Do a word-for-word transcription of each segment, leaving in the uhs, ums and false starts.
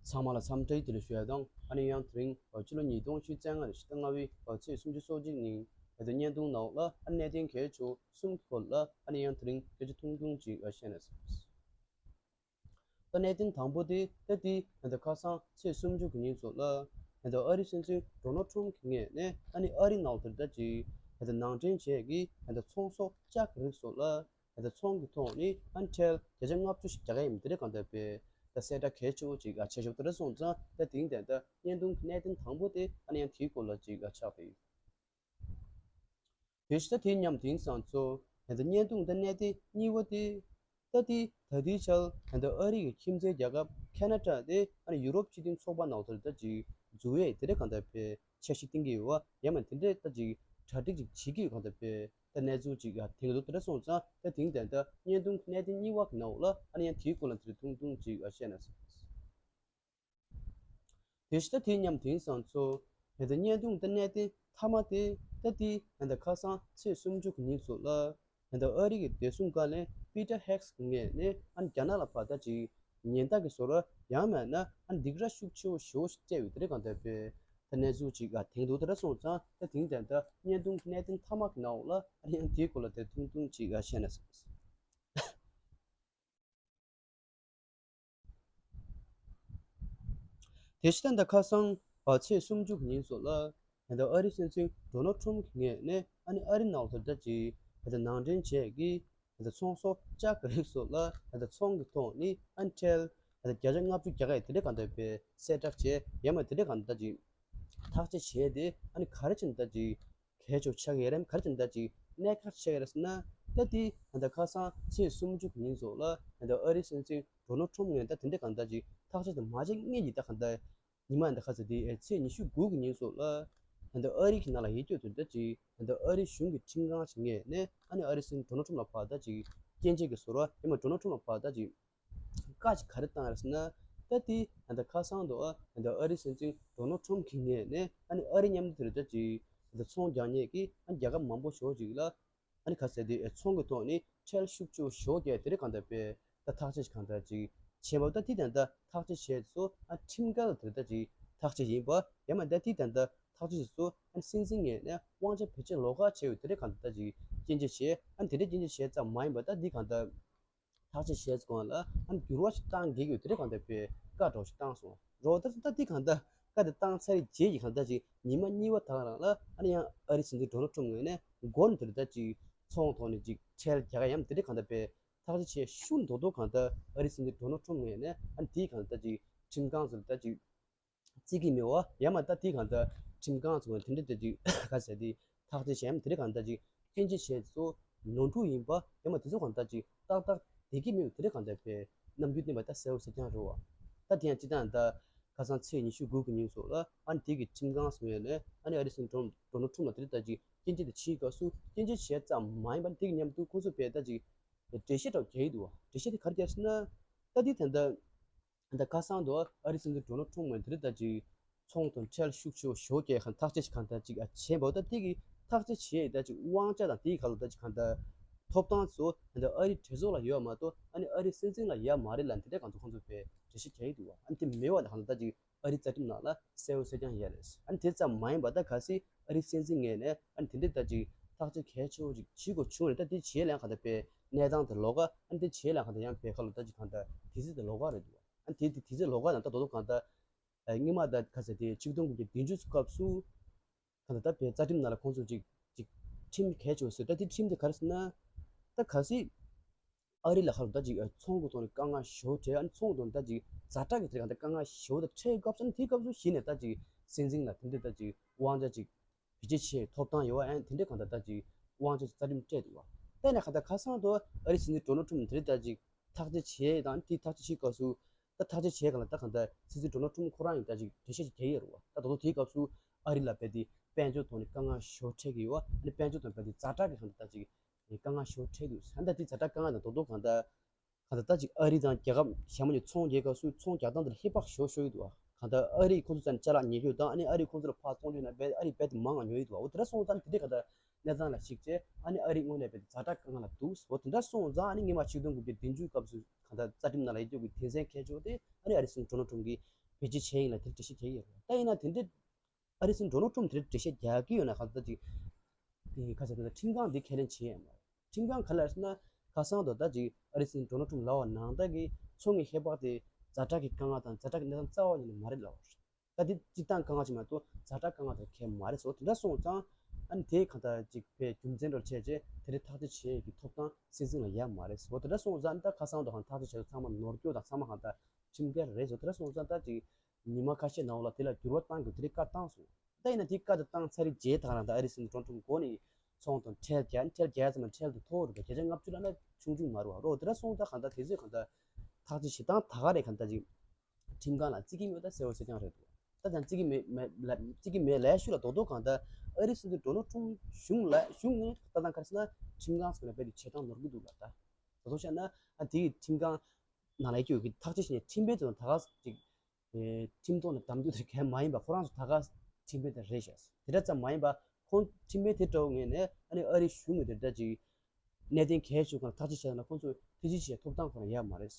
ཚང་མ་ལ་འཚམས་འདྲི་བདེ་ལེགས་ཞུ་ཡ་དང་། ཨ་ནི་ཡང་དེ་རིང་ཕྱི་ལོ་ཉིས་སྟོང་ཉི་ཤུ་རྩ་ལྔ་ནི་ཕྱི་ཟླ་ལྔ་པའི་ཚེས་སུམ་ཅུ་སོ་གཅིག་ཉིན་ད་ལྟ་བརྙན་ཐུང་ནང་ལ་ཨ་གནད་དོན་གལ་ཆེ་གསུམ་གྱི་སྐོར་ལ་ཨ་ནི་ཡང་དེ་རིང་སྐད་ཆ་ཐུང་ཐུང་ཅིག་བཤད་ན་བསམ། ད་གནད་དོན་དང་པོ་དེ་ད་ལྟའི་ད་ལྟ་ཁ་སང་ཚེས་སུམ་ཅུ་གི་ཉིན་སོགས་ལ་ད་ལྟ་ཨ་རིའི་སྲིད་འཛིན་ཌོ་ནལ་ཊམ་གྱི་ངོས་ནས་ཨ་ནི་ཨ་རིའི་ནང་དུ་ད་ལྟ་ཅིག་ད་ལྟ་ནང་འདྲེན་བྱས་ཀྱི་ད་ལྟ་ཚོང་ཟོག་ལྕགས་ཀྱི་རིགས་སོགས་ལ་ད་ལྟ་ཚོང་གི་ཐོག་ནས་ཨ་ནི་ཁྲལ་བརྒྱ་ཆ་ལྔ་བཅུ་ཞིག་རྒྱག་གི་ཡིན་པ་དེ་འདྲ་གང་ལྟར་དཔེ་ད་གསལ་བསྒྲགས་གལ་ཆེ་བོ་ཅིག་བྱས་ཤོག་དེ་འདྲ་སོང་ཙང་ད་དེང་ད་ལྟ་བརྙན་ཐུང་གི་གནད་དོན་དང་པོ་དེ་ཨ་ནི་ཡང་དེའི་སྐོར་ལ་ཅིག་ཆགས་པ་ཡིན། དེ་བཞིན་ད་དེ་མཉམ་དེང་སང་ཚོ་ད་ལྟ་བརྙན་ཐུང་ད་གནད་དོན་གཉིས་པ་དེ་ད་དེ་ད་ལྟའི་ཆར་ད་ལྟ་ཨ་རི་གི་ཁྱིམ་མཚེས་རྒྱལ་ཁབ་ཁེ་ན་ཌ་དེ་ཨ་ནི་ཡུ་རོབ་སྤྱི་མཐུན་ཚོགས་པ་ནང་དུ་ད་ཅིག་འཛུལ་ཡས་དེ་འདྲ་གང་ལྟར་དཔེ་འཆར་གཞི་བཏིང་གི་ཡོད་པ་ཡང་མ་དེ་འདྲ་ད་ཅིག་གྲ་སྒྲིག་ཅིག་བྱེད་ཀྱི་ཡོད་གང་ལྟར་དཔེ་ད་གནས་ཚུལ་ཅིག་ཡང་དེང་དུ་དེ་འདྲ་སོང་ཙང་ད་དེང་ད་ལྟ་བརྙན་ཐུང་གི་གནད་དོན་གཉིས་པ་གི་ནང་ལ་ཨ་ནི་ཡང་དེའི་སྐོར་ལ་དེ་འདྲ་ཐུང་ཐུང་ཅིག་བཤད་ན་བསམ། དེ་བཞིན་ད་དེ་མཉམ་དེང་སང་ཚོ་ད་ལྟ་བརྙན་ཐུང་ད་གནད་དོན་མཐའ་མ་དེ་ད་དེ་ད་ལྟ་ཁ་སང་ཚེས་སུམ་ཅུ་གི་ཉིན་སོགས་ལ་ད་ལྟ་ཨ་རི་གི་བདེ་སྲུང་བཀའ་བློན་པི་ཊར་ཧེག་སི་གི་ངོས་ནས་ཨ་ནི་རྒྱ་ནག་ལ་ཕར་ད་ཅིག་ཉེན་བརྡ་གི་བཟོ་འདྲ་ཡང་མིན་ན་ཨ་ནི་སྡིགས་ར་ཤུགས་ཆེ་བོ་ཞེ་པོ་ཞིག་སྤྲད་ཡོད་དེ་འདྲ་གང་ལྟར་དཔེ་ད་གནས་ཚུལ་ཅིག་ཡང་དེང་དུ་དེ་འདྲ་སོང་ཙང་ད་དེང་ད་ལྟ་བརྙན་ཐུང་གི་གནད་དོན་མཐའ་མ་གི་ནང་ལ་ཨ་ནི་ཡང་དེའི་སྐོར་ལ་དེ་ཐུང་ཐུང་ཅིག་ཡང་བཤད་ན་བསམ། དེ་བཞིན་ད་ལྟ་ཁ་སང་བ་ཚེས་སུམ་ཅུ་གི་ཉིན་སོགས་ལ་ད་ལྟ་ཨ་རིའི་སྲིད་འཛིན་ཌོ་ནལ་ཊམ་གྱི་ངོས་ནས་ཨ་ནི་ཨ་རི་ནང་དུ་ད་ཅིག་ད་ལྟ་ནང་འདྲེན་བྱས་ཀྱི་ད་ལྟ་ཚོང་ཟོག་ལྕགས་ཀྱི་རིགས་སོགས་ལ་ད་ལྟ་ཚོང་གི་ཐོག་ནས་ཨ་ནི་ཁྲལ་ད་ལྟ་བརྒྱ་ཆ་ལྔ་བཅུ་རྒྱག་ཡས་དེ་འདྲ་གང་ལྟར་དཔེ་གསལ་བསྒྲགས་བྱས་ཡང་མ་དེ་འདྲ་གང་ལྟར་ད་ཅིག་ཐག་གཅོད་བྱས་ཏེ་ཨ་ནི་ག་རེ་བྱས་ནས་ད་ཅིག་གལ་ཆེ་བོ་ཆགས་ཀྱི་ཡོད་རེད། ག་རེ་བྱས་ནས་ད་ཅིག་གནད་འགག་ཆགས་ཀྱི་ཡོད་རེད་ཟེར་ན། ད་དེ་ད་ལྟ་ཁ་སང་ཚེས་སུམ་ཅུ་གི་ཉིན་སོགས་ལ་ད་ལྟ་ཨ་རིའི་སྲིད་འཛིན་ཌོ་ནལ་ཊམ་ངོས་ནས་ད་དེ་འདྲ་གང་ལྟར་ཅིག་ཐག་གཅོད་དེ་མ་བྱས་སྔོན་གྱི་ད་གང་ལྟར་ཉི་མ་ད་ག་ཚོད་དེ་ཚེས་ཉི་ཤུ་དགུ་གི་ཉིན་སོགས་ལ་ད་ལྟ་ཨ་རི་གི་ནང་ལ་ཡོད་དུས་ད་ཅིག་ད་ལྟ་ཨ་རིའི་གཞུང་གི་ཁྲིམས་ཁང་ཞིག་ངོས་ནས་ཨ་ནི་ཨ་རིའི་སྲིད་འཛིན་ཌོ་ནལ་ཊམ་ལ་ཕར་ད་ཅིག་སྐྱོན་བརྗོད་ཀྱི་བཟོ་འདྲ་ཡང་མ་ཌོ་ནལ་ཊམ་ལ་ཕར་ད་ཅིག་བཀའ་ཅིག་ག་རེ་བཏང་ཡོད་ཟེར་ན། ད་དེ་ད་ལྟ་ཁ་སང་དུ་ད་ལྟ་ཨ་རིའི་སྲིད་འཛིན་ཌོ་ནལ་ཊམ་གྱི་ངོས་ནས་ཨ་ནི་ཨ་རི་མཉམ་དུ་དེ་རེད་ད་ཅིག་ད་ལྟ་ཚོང་རྒྱག་མཁན་གྱི་ཨ་ནི་རྒྱལ་ཁབ་མང་པོ་ཞེ་པོ་ཅིག་ལ་ཨ་ནི་ག་ཟེར་དེ་ཚོང་གི་ཐོག་ནས་ཁྲལ་ཤུགས་ཆེ་བོ་ཞེ་པོ་རྒྱག་དེ་རེད་གང་ལྟར་དཔེ་ད་ཐག་གཅོད་ཅིག་གང་ལྟར་ཅིག་བྱས་པ། ད་དེ་ད་ལྟ་ཐག་གཅོད་བྱས་སོ་ཨ་ཁྲིམས་འགལ་དེ་རེད་ད་ཅིག་ཐག་གཅོད་ཡིན་པ་ཡང་མ་ད་དེ་ད་ལྟ་ཐག་གཅོད་བྱས་སོ་ཨ་སྲིད་འཛིན་ངོས་ནས་དབང་ཆ་བེད་སྤྱོད་ལོགས་ཀ་བྱས་ཡོད་དེ་རེད་གང་ལྟར་ཅིག་སྐྱོན་བརྗོད་བྱས། ཨ་ནི་དེ་འདྲ་སྐྱོན་བརྗོད་བྱས་ཙམ་མ་ཡིན་པ་ད་དེ་གང་ལྟར་ཐག་གཅོད་བྱས་ཙམ་ལ་ཨ་ནི་འགྱུར་བ་ཞིག་བཏང་དགོས་ཀྱི་ཡོད་དེ་རེད་གང་ལྟར་དཔེ་བཀའ་འདྲ་བོ་ཞིག་བཏང་སོང་རོ། ད་ད་དེ་གང་ལྟར་བཀའ་དེ་བཏང་ཚར་རྗེས་ཀྱི་གང་ལྟར་ཅིག་ཉི་མ་གཉིས་པ་དག་རང་ལ་ཨ་ནི་ཡང་ཨ་རིའི་སྲིད་འཛིན་ཌོ་ནལ་ཊམ་ངོས་ནས་མགོ་ནས་དེ་རེད་ད་ཅིག་ཚོང་ཐོག་ནས་ཅིག་ཁྲལ་རྒྱག་ཡ་ཡང་དེ་འདྲ་གང་ལྟར་དཔེ་ཐག་གཅོད་བྱས་ཤུགས་རྡོག་རྡོག་གང་ལྟར་ཨ་རིའི་སྲིད་འཛིན་ཌོ་ནལ་ཊམ་ངོས་ནས་ཨ་ནི་དེའི་གང་ལྟར་ཅིག་ཁྲིམས་ཁང་ཚོ་ལ་ད་ཅིག་བརྩི་གི་མེད་པ་ཡང་མ་ད་དེའི་གང་ལྟར་ཁྲིམས་ཁང་ཚོ་ལ་དེ་འདྲ་ད་ཅིག་ག་ཟེར་དེ་ཐག་གཅོད་བྱས་ཡང་དེ་འདྲ་གང་ལྟར་ཅིག་སྐྱོན་བརྗོད་བྱས་ཚོ་ནོར་འཁྲུལ་ཡིན་པ་ཡང་མ་དེ་ཚོ་གང་ལྟར་ཅིག་ཏག་ཏག་བསྡད་ཀྱི་མེད་པ་དེ་འདྲ་གང་ལྟར་དཔེ་རྣམ་འགྱུར་བསྟན་པ་ད་གསལ་པོ་གསལ་རྐྱང་རེད་པ། ད་དེ་ཡང་སྤྱིར་བཏང་ད་ཁ་སང་ཚེས་ཉི་ཤུ་དགུ་གི་ཉིན་སོགས་ལ་ཨ་ནི་དེ་གི་ཁྲིམས་ཁང་སོང་ཡོད་ནས་ཨ་ནི་ཨ་རིའི་སྲིད་འཛིན་ཌོ་ནལ་ཊམ་ལ་དེ་འདྲ་ད་ཅིག་སྐྱོན་བརྗོད་དེ་བྱེད་སྐབས་སུ་སྐྱོན་བརྗོད་བྱས་ཙམ་མ་ཡིན་པར་དེ་གི་མཉམ་དུ་ཁོ་ཚོ་དཔེ་ད་ཅིག་འགྲེལ་བཤད་འདྲ་བོ་རྒྱག་གི་འདུག་པ། འགྲེལ་བཤད་དེ་ག་རེ་རྒྱག་ཟེར་ན། ད་དེ་ད་ལྟ་ད་ཁ་སང་དུ་ཨ་རིའི་སྲིད་འཛིན་ཌོ་ནལ་ཊམ་ངོས་ནས་དེ་རིང་ད་ཅིག་ཚོང་དང་ཁྲལ་ཤུགས་ཆེ་བོ་ཞེ་པོ་རྒྱག་གང་ཐག་གཅོད་ཅིག་གང་ལྟར་ཅིག་ཨ་བྱས་པ། ད་དེ་གི་ཐག་གཅོད་བྱས་ད་ཅིག་དབང་ཆ་དང་དེའི་སྒང་ལ་ད་ཅིག་གང་ལྟར་ཐོབ་ཐང་ཚོ་ད་ལྟ་ཨ་རིའི་གྲོས་ཚོགས་ལ་ཡོད་མ་གཏོགས་ཨ་ནི་ཨ་རིའི་སྲིད་འཛིན་ལ་ཡོད་མ་རེད་ལབ་དེ་འདྲ་གང་ཚོ་ཁོང་ཚོ་དཔེ་འགྲེལ་བཤད་རྒྱག་གི་འདུག་པ། ཨ་ནི་དེ་མེད་པ་ལ་གང་ལྟར་ད་ཅིག་ཨ་རིའི་རྩ་ཁྲིམས་ནང་ལ་གསལ་པོ་གསལ་རྐྱང་ཡོད་རེད། ཨ་ནི་དེ་ཙམ་མ་ཡིན་པ་ད་གལ་སྲིད་ཨ་རིའི་སྲིད་འཛིན་ངོས་ནས་ཨ་ནི་དེ་འདྲ་ད་ཅིག་ཐག་གཅོད་གལ་ཆེ་བོ་ཅིག་བྱེད་དགོས་བྱུང་རེད། ད་དེ་བྱེད་ལན་གང་ལྟར་དཔེ་གནས་སྟངས་དེ་ལོགས་ཀ་ཨ་ནི་དེ་བྱེད་ལན་གང་ལྟར་ཡང་དཔེ་ཁ་ལོ་ད་ཅིག་གང་ལྟར་དུས་ཚོད་དེ་ལོགས་ཀ་རེད་འདུག་ཨ་ནི་དེ་དེ་དུས་ཚོད་ལོགས་ཀ་ནང་ད་དོ་དོ་གང་ལྟར་སྔོན་མ་ད་ག་ཟེར་དེ་ཆིག་སྟོང་དགུ་བརྒྱ་བདུན་ཅུ་སྐབས་སུ་གང་ལྟར་ད་དཔེ་རྩ་ཁྲིམས་ནང་ལ་ཁོང་ཚོ་ཅིག་ཅིག་ཁྲིམས་གལ་ཆེ་བོ་ཟེར། ད་དེ་ཁྲིམས་དེ་ག་རེ་ཟེར་ན། ད་གལ་སྲིད་ཨ་རི་ལ་ཁ་ལོ་ད་ཅིག་ཚོང་གི་ཐོག་ནས་དཀའ་ངལ་ཞེ་པོ་འཕྲད། ཨ་ནི་ཚོང་གི་ཐོག་ནས་ད་ཅིག་ཛ་དྲག་གི་དེ་གང་ལྟར་དཀའ་ངལ་ཞེ་པོ་ད་འཕྲད་སྐབས་སུ་ཨ་ནི་དེའི་སྐབས་སུ་གཞི་ནས་ད་ཅིག་སྲིད་འཛིན་ལ་དེ་འདྲ་ད་ཅིག་དབང་ཆ་ཅིག་བེད་སྤྱོད་བྱེད་ཐོབ་ཐང་ཡོད་པ། ཨ་ནི་དེ་འདྲ་གང་ལྟར་ད་ཅིག་དབང་ཆ་ཅིག་རྩ་ཁྲིམས་སྤྲད་འདུག་པ། དེ་ནས་གང་ལྟར་ཁ་སང་དུ་ཨ་རིའི་སྲིད་འཛིན་ཌོ་ནལ་ཊམ་དེ་འདྲ་ད་ཅིག་ཐག་གཅོད་བྱེད་དང་དེ་ཐག་གཅོད་བྱེད་སྐབས་སུ་ད་ཐག་གཅོད་བྱེད་གང་ལ་ད་གང་ལྟར་སྲིད་འཛིན་ཌོ་ནལ་ཊམ་ཁོ་རང་ཡིན་ད་ཅིག་འགྲེལ་བཤད་ཅིག་རྒྱག་ཡོད་རེད་པ། ད་དོ་དོ་དེའི་སྐབས་སུ་ཨ་རི་ལ་རྦད་དེ་དཔལ་འབྱོར་ཐོག་ནས་དཀའ་ངལ་ཞེ་པོ་འཕྲད་ཀྱི་ཡོད་པ། ཨ་ནི་དཔལ་འབྱོར་ཐོག་རྦད་དེ་ཛ་དྲག་གི་གང་ལྟར་ད་ཅིག་དཀའ་ངལ་ཞེ་པོ་འཕྲད་འདུག་ཨ་ནི་ད་དེ་ཛ་དྲག་དཀའ་ངལ་དང་དོ་དོ་གང་ལྟར་གང་ལྟར་ད་ཅིག་ཨ་རི་དང་རྒྱལ་ཁབ་གཞན་པ་གཉིས་ཚོང་རྒྱག་སྐབས་སུ་ཚོང་རྒྱག་སྟངས་དེར་ཧེ་བག་ཞེ་པོ་ཤོར་གྱི་འདུག་པ། གང་ལྟར་ཨ་རིས་ཁོང་ཚོ་རྩ་ནས་ཅ་ལག་ཉོ་རྒྱུ་དང་ཨ་ནི་ཨ་རིས་ཁོང་ཚོ་ལ་ཕར་བཙོང་རྒྱུ་ན་རྦད་ཨ་རིས་རྦད་དེ་མང་ང་ཉོ་ཡི་འདུག་པ། འོ་དེ་འདྲ་སོང་ཙང་དེ་འདྲའི་གང་ལྟར་གནས་སྟངས་ལ་གཞིགས་བྱས་ཨ་ནི་ཨ་རིའི་དངོས་གནས་རྦད་དེ་ཛ་དྲག་དཀའ་ངལ་ལ་འདུག་འོ་དེ་འདྲ་སོང་ཙང་ཨ་ནི་སྔོན་མ་ཆིག་སྟོང་དགུ་བརྒྱ་བདུན་ཅུ་སྐབས་སུ་གང་ལྟར་རྩ་ཁྲིམས་ནང་ལ་ཡོད་རྒྱུ་གི་དོན་ཚན་གལ་ཆེ་བོ་དེ་ཨ་ནི་ཨ་རིའི་སྲིད་འཛིན་ཌོ་ནལ་ཊམ་གྱིས་ བེད་སྤྱོད་བྱས་ཡིན་ལ་དེར་འགྲེལ་བཤད་རྒྱག་གི་ཡོད་རེད། ད་ཡིན་ན་དེ་འདྲའི་ཨ་རིའི་སྲིད་འཛིན་ཌོ་ནལ་ཊམ་དེར་འགྲེལ་བཤད་རྒྱག་གི་ཡོད་ན་ག་ཚོད་ཅིག་དེ་ཁ་ཚ་དེ་ཁྲིམས་ཁང་འདི་ཁས་ལེན་བྱེད་ཡ་མ་རེད། ཁྲིམས་ཁང་ག་ལ་ཟེར་ན་ཁ་སང་དུ་ད་ཅིག་ཨ་རིའི་སྲིད་འཛིན་ཌོ་ནལ་ཊམ་ལབ་པ་ནང་ལྟར་གྱི་ཚོང་གི་ཁྱད་པར་དེ་ཛ་དྲག་གི་དཀའ་ངལ་དང་ཛ་དྲག་གི་གནས་སྟངས་རྩ་བ་ཉིད་ནས་མ་རེད་ལབ་པ་རེད། ད་དེ་སྤྱིར་བཏང་དཀའ་ངལ་ཅིག་མ་གཏོགས་ཛ་དྲག་དཀའ་ངལ་དེ་གང་ཡང་མ་རེད་ཟེར་བ་དེ་འདྲ་སོང་ཙང་ཨ་ནི་དེ་གང་ལྟར་ཅིག་དཔེ་རྒྱུ་མཚན་འདྲ་བྱས་རྗེས་དེ་རིགས་ཐག་གཅོད་བྱེད་ཡས་ཀྱི་ཐོབ་ཐང་སྲིད་འཛིན་ལ་ཡོད་མ་རེད་ཟེར་བ་དེ་འདྲ་སོང་ཙང་ད་ཁ་སང་དུ་གང་ཐག་གཅོད་བྱས་ཚང་མ་ནོར་སྐྱོ་དང་ཚང་མ་གང་ལྟར་ཁྲིམས་འགལ་རེད་ཟེར་བ་དེ་འདྲ་སོང་ཙང་ད་ཅིག་ཉི་མ་ཁ་ཤས་ནང་ལ་དེ་ལ་འགྱུར་བ་གཏང་དགོས་དེ་རིགས་བཀའ་བཏང་སོང་། ད་ཡིན་ན་དེ་བཀའ་དེ་བཏང་ཚར་རྗེས་ད་ག་རང་ད་ཨ་རིའི་སྲིད་འཛིན་ཌོ་ནལ་ཊམ་མགོ་ནས་ཚོང་དང་ཁྲལ་རྒྱག་ཁྲལ་རྒྱག་ཙམ་ལ་ཁྲལ་དེ་མཐོ་རུ་བརྒྱ་ཆ་ལྔ་བཅུ་ལ་ན་ཆུང་ཆུང་མ་རུ་བ་རོགས་དེ་འདྲ་སོང་ད་གང་ལྟར་དེ་ཚོས་གང་ལྟར་ཐག་གཅོད་བྱེད་སྟངས་ད་ག་རེ་གང་ལྟར་ཅིག་ཁྲིམས་ཁང་ལ་བརྩི་གི་མེད་ད་གསལ་བོ་གསལ་རྐྱང་རེད་འདུག་ད་ད་བརྩི་གི་མེད་མེད་ལ་བརྩི་གི་མེད་ལབ་ཤུགས་ལ་རྡོག་རྡོག་གང་ལྟར་ཨ་རིའི་སྲིད་འཛིན་ཌོ་ནལ་ཊམ་གཞུང་ལ་གཞུང་ངོས་ལྟ་སྟངས་ག་རེ་ཟེར་ན་ཁྲིམས་ཁང་ཟེར་ན་དཔེ་དེ་བྱེད་སྟངས་ནོར་གི་འདུག་ལ་ད་རྡོག་རྡོག་བཤད་ན་ཨ་དེ་གི་ཁྲིམས་ཁང་ནང་ལ་སྐྱོད་ཀྱི་ཐག་གཅོད་བྱས་ནས་ཁྲིམས་དཔོན་ཚོ་ད་ག་ཅིག་ཁྲིམས་ཐོག་ནས་གདམ་རྒྱུ་དེ་གལ་མ་ཡིན་པ་ཁོ་རང་ཚོ་ད་ག་ཁྲིམས་དཔོན་དེ་རེད་ཤག་དེ་འདྲ་ཙམ་མ་ཡིན་པ་ཁོང་ཁྲིམས་དཔོན་དེ་འདྲ་བོ་ངོས་ནས་ཨ་ནི་ཨ་རིའི་གཞུང་ངོས་དེ་འདྲ་ཅིག་གནད་དོན་གལ་ཆེ་ཁོང་ལ་ཐག་གཅོད་བྱས་ན་ཁོང་ཚོས་ཐེ་ཇུས་བྱེད་ཐོབ་ཐང་ཁོ་རང་ཡོད་མ་རེད།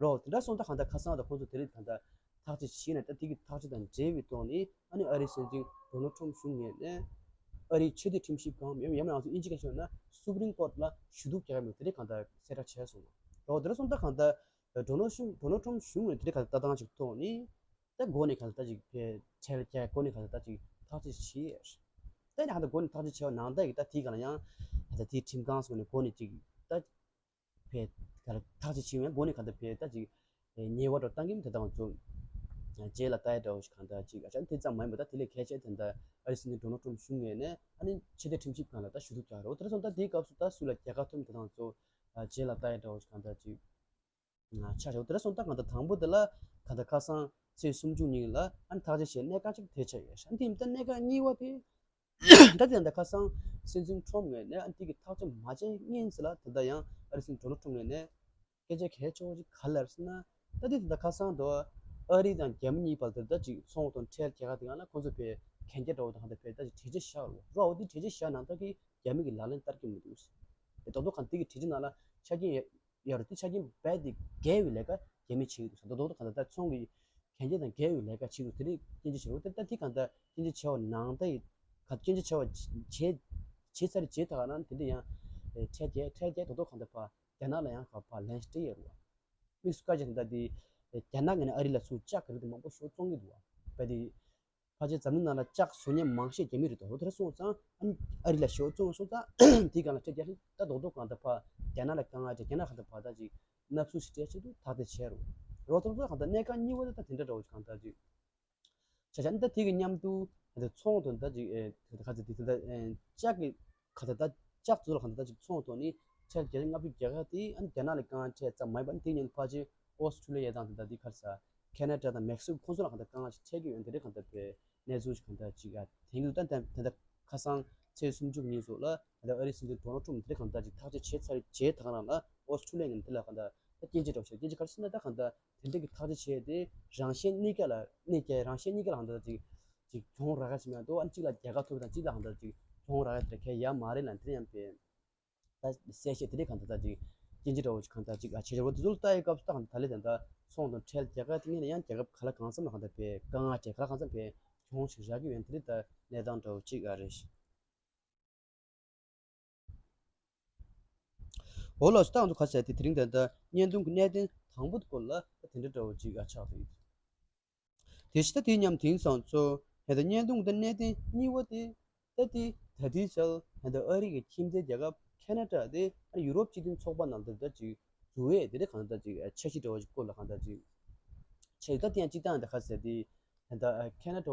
རོ་དེ་འདྲ་སོང་ད་གང་ལྟར་ཁ་སང་ད་ཁོང་ཚོ་དེ་རིགས་ད་ལྟ་ཐག་གཅོད་བྱས་ནས་ད་དེ་གི་ཐག་གཅོད་དང་འབྲེལ་བའི་ཐོག་ནས་ཨ་ནི་ཨ་རིའི་སྲིད་འཛིན་ཌོ་ནལ་ཊམ་གཞུང་ངོས་ནས་ཨ་རིའི་ཆེས་མཐོའི་ཁྲིམས་ཞིབ་ཁང་ཡང་ཡང་ན་ང་ཚོ་དབྱིན་ཇི་སྐད་ཤོད་ན་སུ་པ་རིམ་ཀོར་ཊ་ལ་ཞུ་གཏུག་རྒྱག་ཡ་མེད་དེ་རིགས་གང་ལྟར་གསལ་བསྒྲགས་བྱས་སོང་། རོ་དེ་འདྲ་སོང་ད་གང་ལྟར་ཌོ་ནལ་ཌོ་ནལ་ཊམ་གཞུང་ངོས་ནས་དེ་རིགས་གང་ལྟར་ལྟ་སྟངས་ཅིག་ཐོག་ནས་ད་འགོ་ནས་གང་ལྟར་ད་ཅིག་ཁྲལ་རྒྱག་འགོ་ནས་གང་ལྟར་ད་ཅིག་ཐག་གཅོད་བྱས། ད་ནི་གང་ལྟར་འགོ་ནས་ཐག་གཅོད་བྱས་པ་ནང་ལྟར་གྱི་ད་དེའི་སྒང་ལ་ཡང་ད་དེའི་ཁྲིམས་ཁང་སོགས་ནས་འགོ་ནས་ཅིག་ད་ཕེ་ག་ལ་ཐག་གཅོད་བྱས་ཡང་འགོ་ནས་གང་ལྟར་ཕེ་ད་ཅིག་ཉེས་པ་འདྲ་བཏང་གི་མི་དེ་དང་ཚོ་རྗེས་ལ་ལྟ་ཡ་འདྲ་བོ་ཞིག་གང་ལྟར་ཅིག་ཨ་ཅག་དེ་ཙམ་མ་ཡིན་པ་ད་དེ་ལས་གལ་ཆེ་དེ་འདྲ་ཨ་རི་སྲིད་འཛིན་ཌོ་ནལ་ཊམ་གཞུང་ངོས་ནས་ཨ་ནི་ཆེས་མཐོའི་ཁྲིམས་ཞིབ་ཁང་ལ་ད་ཞུ་གཏུག་རྒྱག་རོགས་དེ་འདྲ་སོང་ད་དེའི་སྐབས་སུ་ད་སུ་ལ་རྒྱལ་ཁ་ཐོབ་མི་དེ་དང་ཚོ་རྗེས་ལ་ལྟ་ཡ་འདྲ་བོ་ཞིག་གང་ལྟར་ཅིག་ཆ་བཞག་དེ་འདྲ་སོང་ད་གང་ལྟར་དང་པོ་དེ་ལ་གང་ལྟར་ཁ་སང་ཚེས་སུམ་ཅུ་ཉིན་ལ་ཨ་ནི་ཐག་གཅོད་བྱས་གནད་འགག་ཅིག་དེ་ཆགས་ཡོད་ཤག་ཨ་ནི་དེ་ཡིན་ད་གནད་འགག་གཉིས་པ་དེ་ད་དེ་ད་ཁ་སང་སྲིད་འཛིན་ཁྲོམ་ངོས་ནས་ཨ་ནི་དེ་གི་ཐག་གཅོད་མ་བྱས་སྔོན་ཟེར་ལ་དེ་ད་ཡང་ཨ་རི་སྲིད་འཛིན་ཌོ་ནལ་ཁྲོམ་ངོས་ནས་སྐད་ཆ་གལ་ཆེ་བོ་ཅིག་ག་རེ་ལབ་ཟེར་ན་ད་དེ་ད་ཁ་སང་དུ་ཨ་རི་དང་རྒྱ་མི་གཉིས་བར་དུ་ད་ཅིག་ཚོང་དང་ཁྲལ་རྒྱག་ག་དེ་ག་ལ་ཁོང་ཚོ་བས་གན་རྒྱ་འདྲ་བོ་དང་ཧ་ད་བས་ད་ཅིག་གྲོས་ཆོད་བཞག་རོགས་རོགས་འོ་དེ་གྲོས་ཆོད་བཞག་ནང་ད་གི་རྒྱ་མི་གི་ལག་ལེན་བསྟར་གི་མི་འདུག་ཟེར། དེ་རྡོག་རྡོག་གང་དེ་གི་གྲོས་ཆོད་ནང་ལ་ཆ་རྐྱེན་ཡོད་ཡོད་རེད། དེ་ཆ་རྐྱེན་རྦད་དེ་འགལ་བའི་ལས་ཀ་རྒྱ་མི་བྱེད་ཀྱི་འདུག་ཟེར། རྡོག་རྡོག་གང་ལྟར་ད་ཚོང་གི་གན་རྒྱ་དང་འགལ་བའི་ལས་ཀ་བྱེད་འདུག་དེ་རིགས་སྐྱོན་བརྗོད་བྱེད་རོགས། དེ་ལྟ་དེ་གང་ལྟར་སྐྱོན་བརྗོད་བྱས་པ་ནང་ལྟར་ཡིན་ག་སྐྱོན་བརྗོད་བྱས་པ་བྱས་བྱས་ཚར་རྗེས་ད་ག་ནང་དེ་འདྲ་ཡང་ཁྲལ་རྒྱག་ཁྲལ་རྒྱག་རྡོག་རྡོག་གང་ལྟར་ཕ་རྒྱ་ནག་ལ་ཡང་ག་ཕ་ལན་སྤྲད་ཡོད་རེད་བ། དམིགས་སུ་བཀར་བྱས་ད་ལྟ་དེ་རྒྱ་ནག་ངོས་ནས་ཨ་རི་ལ་ཚུར་ལྕགས་ག་རེ་དེ་མང་པོ་ཞིག་བཙོང་གི་འདུག་བ། ཕ་དེ་ཕལ་ཆེར་འཛམ་གླིང་ནང་ལ་ལྕགས་བཟོ་མཁན་མང་ཤོས་རྒྱ་མི་རེད་དོ། འོ་དེ་འདྲ་སོང་ཙང་ཨ་ནི་ཨ་རི་ལ་ཞེ་པོ་བཙོང་སོང་ཙང་དེའི་སྒང་ལ་ཁྲལ་རྒྱག་ཧྲིལ་ད་རྡོག་རྡོག་གང་ལྟར་ཕ་རྒྱ་ནག་ལ་དཀའ་ངལ་འཕྲད་རྒྱ་ནག་གང་ལྟར་ཕ་ད་ཅིག་མནར་གསོ་ཞིག་སྤྲད་ཆེད་དུ་ཐག་དེ་བྱས་རོགས། རོགས་ཐོག་ཚོ་གང་ལྟར་གནད་འགག་གཉིས་པ་དེ་ད་དེ་འདྲ་འདྲ་བོ་ཞིག་གང་ལྟར་ཅིག་ཆ་ཆ་ནི་ད་དེ་གི་མཉམ་དུ་ད་ཚོང་དང་ད་ཅིག་ཨེ་ད་ག་ཚོད་དེ་ད་ཨེ་ལྕགས་ཀྱི་ག་ད་ད་ལྕགས་བཙོང་ལ་གང་ལྟར་ད་ཅིག་ཚོང་ཐོག་ནི་ཁྲལ་བརྒྱ་ཆ་ལྔ་བཅུ་རྒྱག་ག་དེ་ཨ་ནི་རྒྱ་ནག་ལ་དཀའ་ངལ་འཕྲད་ཙམ་མ་ཡིན་པ་ཨ་ནི་དེ་ཉིན་ཕལ་ཆེར་ཨོ་སི་ཁྲུ་ལི་ཡ་དང་ད་ད་དེ་ག་རེ་ཟ་ཁེ་ན་ཌ་དང་མེག་སི་ཀོ་ཁོང་ཚོ་ལ་གང་ལྟར་དཀའ་ངལ་ཞིག་འཕྲད་ཀྱི་ཡོད་དེ་རེད། གང་ལྟར་པའི་གནས་ཚུལ་ཞིག་གང་ལྟར་ཅིག་ཨ་དེང་དུ་ད་ད་ད་ཁ་སང་ཚེས་སུམ་ཅུ་ཉིན་སོགས་ལ་ད་ལྟ་ཨ་རིའི་སྲིད་འཛིན་ཌོ་ནལ་ཊམ་དེ་གང་ལྟར་ཅིག་ཐག་གཅོད་བྱས་ཚར་བྱས་ད་ག་རང་ལ་ཨོ་སི་ཁྲུ་ལི་ཡ་ངོས་ནས་དེ་ལ་གང་ལྟར་ད་སྐྱོན་བརྗོད་འདྲ་བོ་བྱས། སྐྱོན་བརྗོད་ག་རེ་ཟེར་ན་ད་གང་ལྟར་དེ་འདྲ་གི་ཐག་གཅོད་བྱས་ཏེ་རང་གཞན་གཉིས་ཀ་ལ་གནོད་སྐྱེལ་རང་གཞན་གཉིས་ཀ་ལ་གང་ལྟར་ཅིག་ཅིག་གྱོང་རག་ག་ཞིག་མེད་དོ། ཨ་ནི་གཅིག་ལ་རྒྱལ་ཁ་ཐོབ་དང་གཅིག་ལ་གང་ལྟར་ཅིག་གྱོང་རག་ག་དེ་གལ་ཡ་མ་རེད་ལ་དེ་ཡང་པས། ད་གསལ་བཤད་དེ་འདྲའི་གང་ལྟར་ད་ཅིག་སྐྱོན་བརྗོད་འདྲ་བོ་ཅིག་གང་ལྟར་ཅིག་ཨ་བྱེད་འདྲ་བོ་དེ་ཚོ་ལ་ལྟ་ཡི་སྐབས་སུ་ད་གང་ལྟར་ད་ལས་ད་ལྟ་ཚོང་དང་ཁྲལ་རྒྱག་ག་དེ་ངས་ནས་ཡང་རྒྱལ་ཁབ་ག་ལ་གང་འཚམ་ལ་གང་ལྟར་པས་དཀའ་ངལ་འཕྲད་ག་ལ་གང་འཚམ་པས་གྱོང་ཞིག་རག་གི་ཡོད་དེ་འདྲའི་ད་གནས་སྟངས་འདྲ་བོ་ཅིག་ཨ་རེད། འོ་ལགས་སོ། ད་ང་ཚོ་ཁ་ཤས་དེ་དེ་རིང་ད་ལྟ་བརྙན་ཐུང་གི་གནད་དོན་དང་པོ་དེ་སྐོར་ལ་ད་དེ་འདྲ་འདྲ་བོ་ཅིག་ཨ་ཆགས་ཡོད། དེ་བཞིན་ད་དེའི་མཉམ་དེང་སང་ཚོ་ད་ལྟ་བརྙན་ཐུང་གི་ད་གནད་དོན་གཉིས་པ་དེ་ད་དེ་ད་ལྟའི་ཆར་ད་ལྟ་ཨ་རི་གི་ཁྱིམ་མཚེས་རྒྱལ་ཁབ་ཁེ་ན་ཌ་དེ་ཨ་ནི་ཡུ་རོབ་སྤྱི་མཐུན་ཚོགས་པ་ནང་ལ་ད་ཅིག་འཛུལ་བའི་དེ་འདྲ་གང་ལྟར་ཅིག་འཆར་གཞི་འདྲ་བོ་ཅིག་སྐོར་ལ་གང་ལྟར་ཅིག་འཆར་གཞི་ད་དེ་ཡང་སྤྱི་བཏང་ད་ཁ་ཟེར་དེ་ད་ལྟ་ཁེ་ན་ཌ་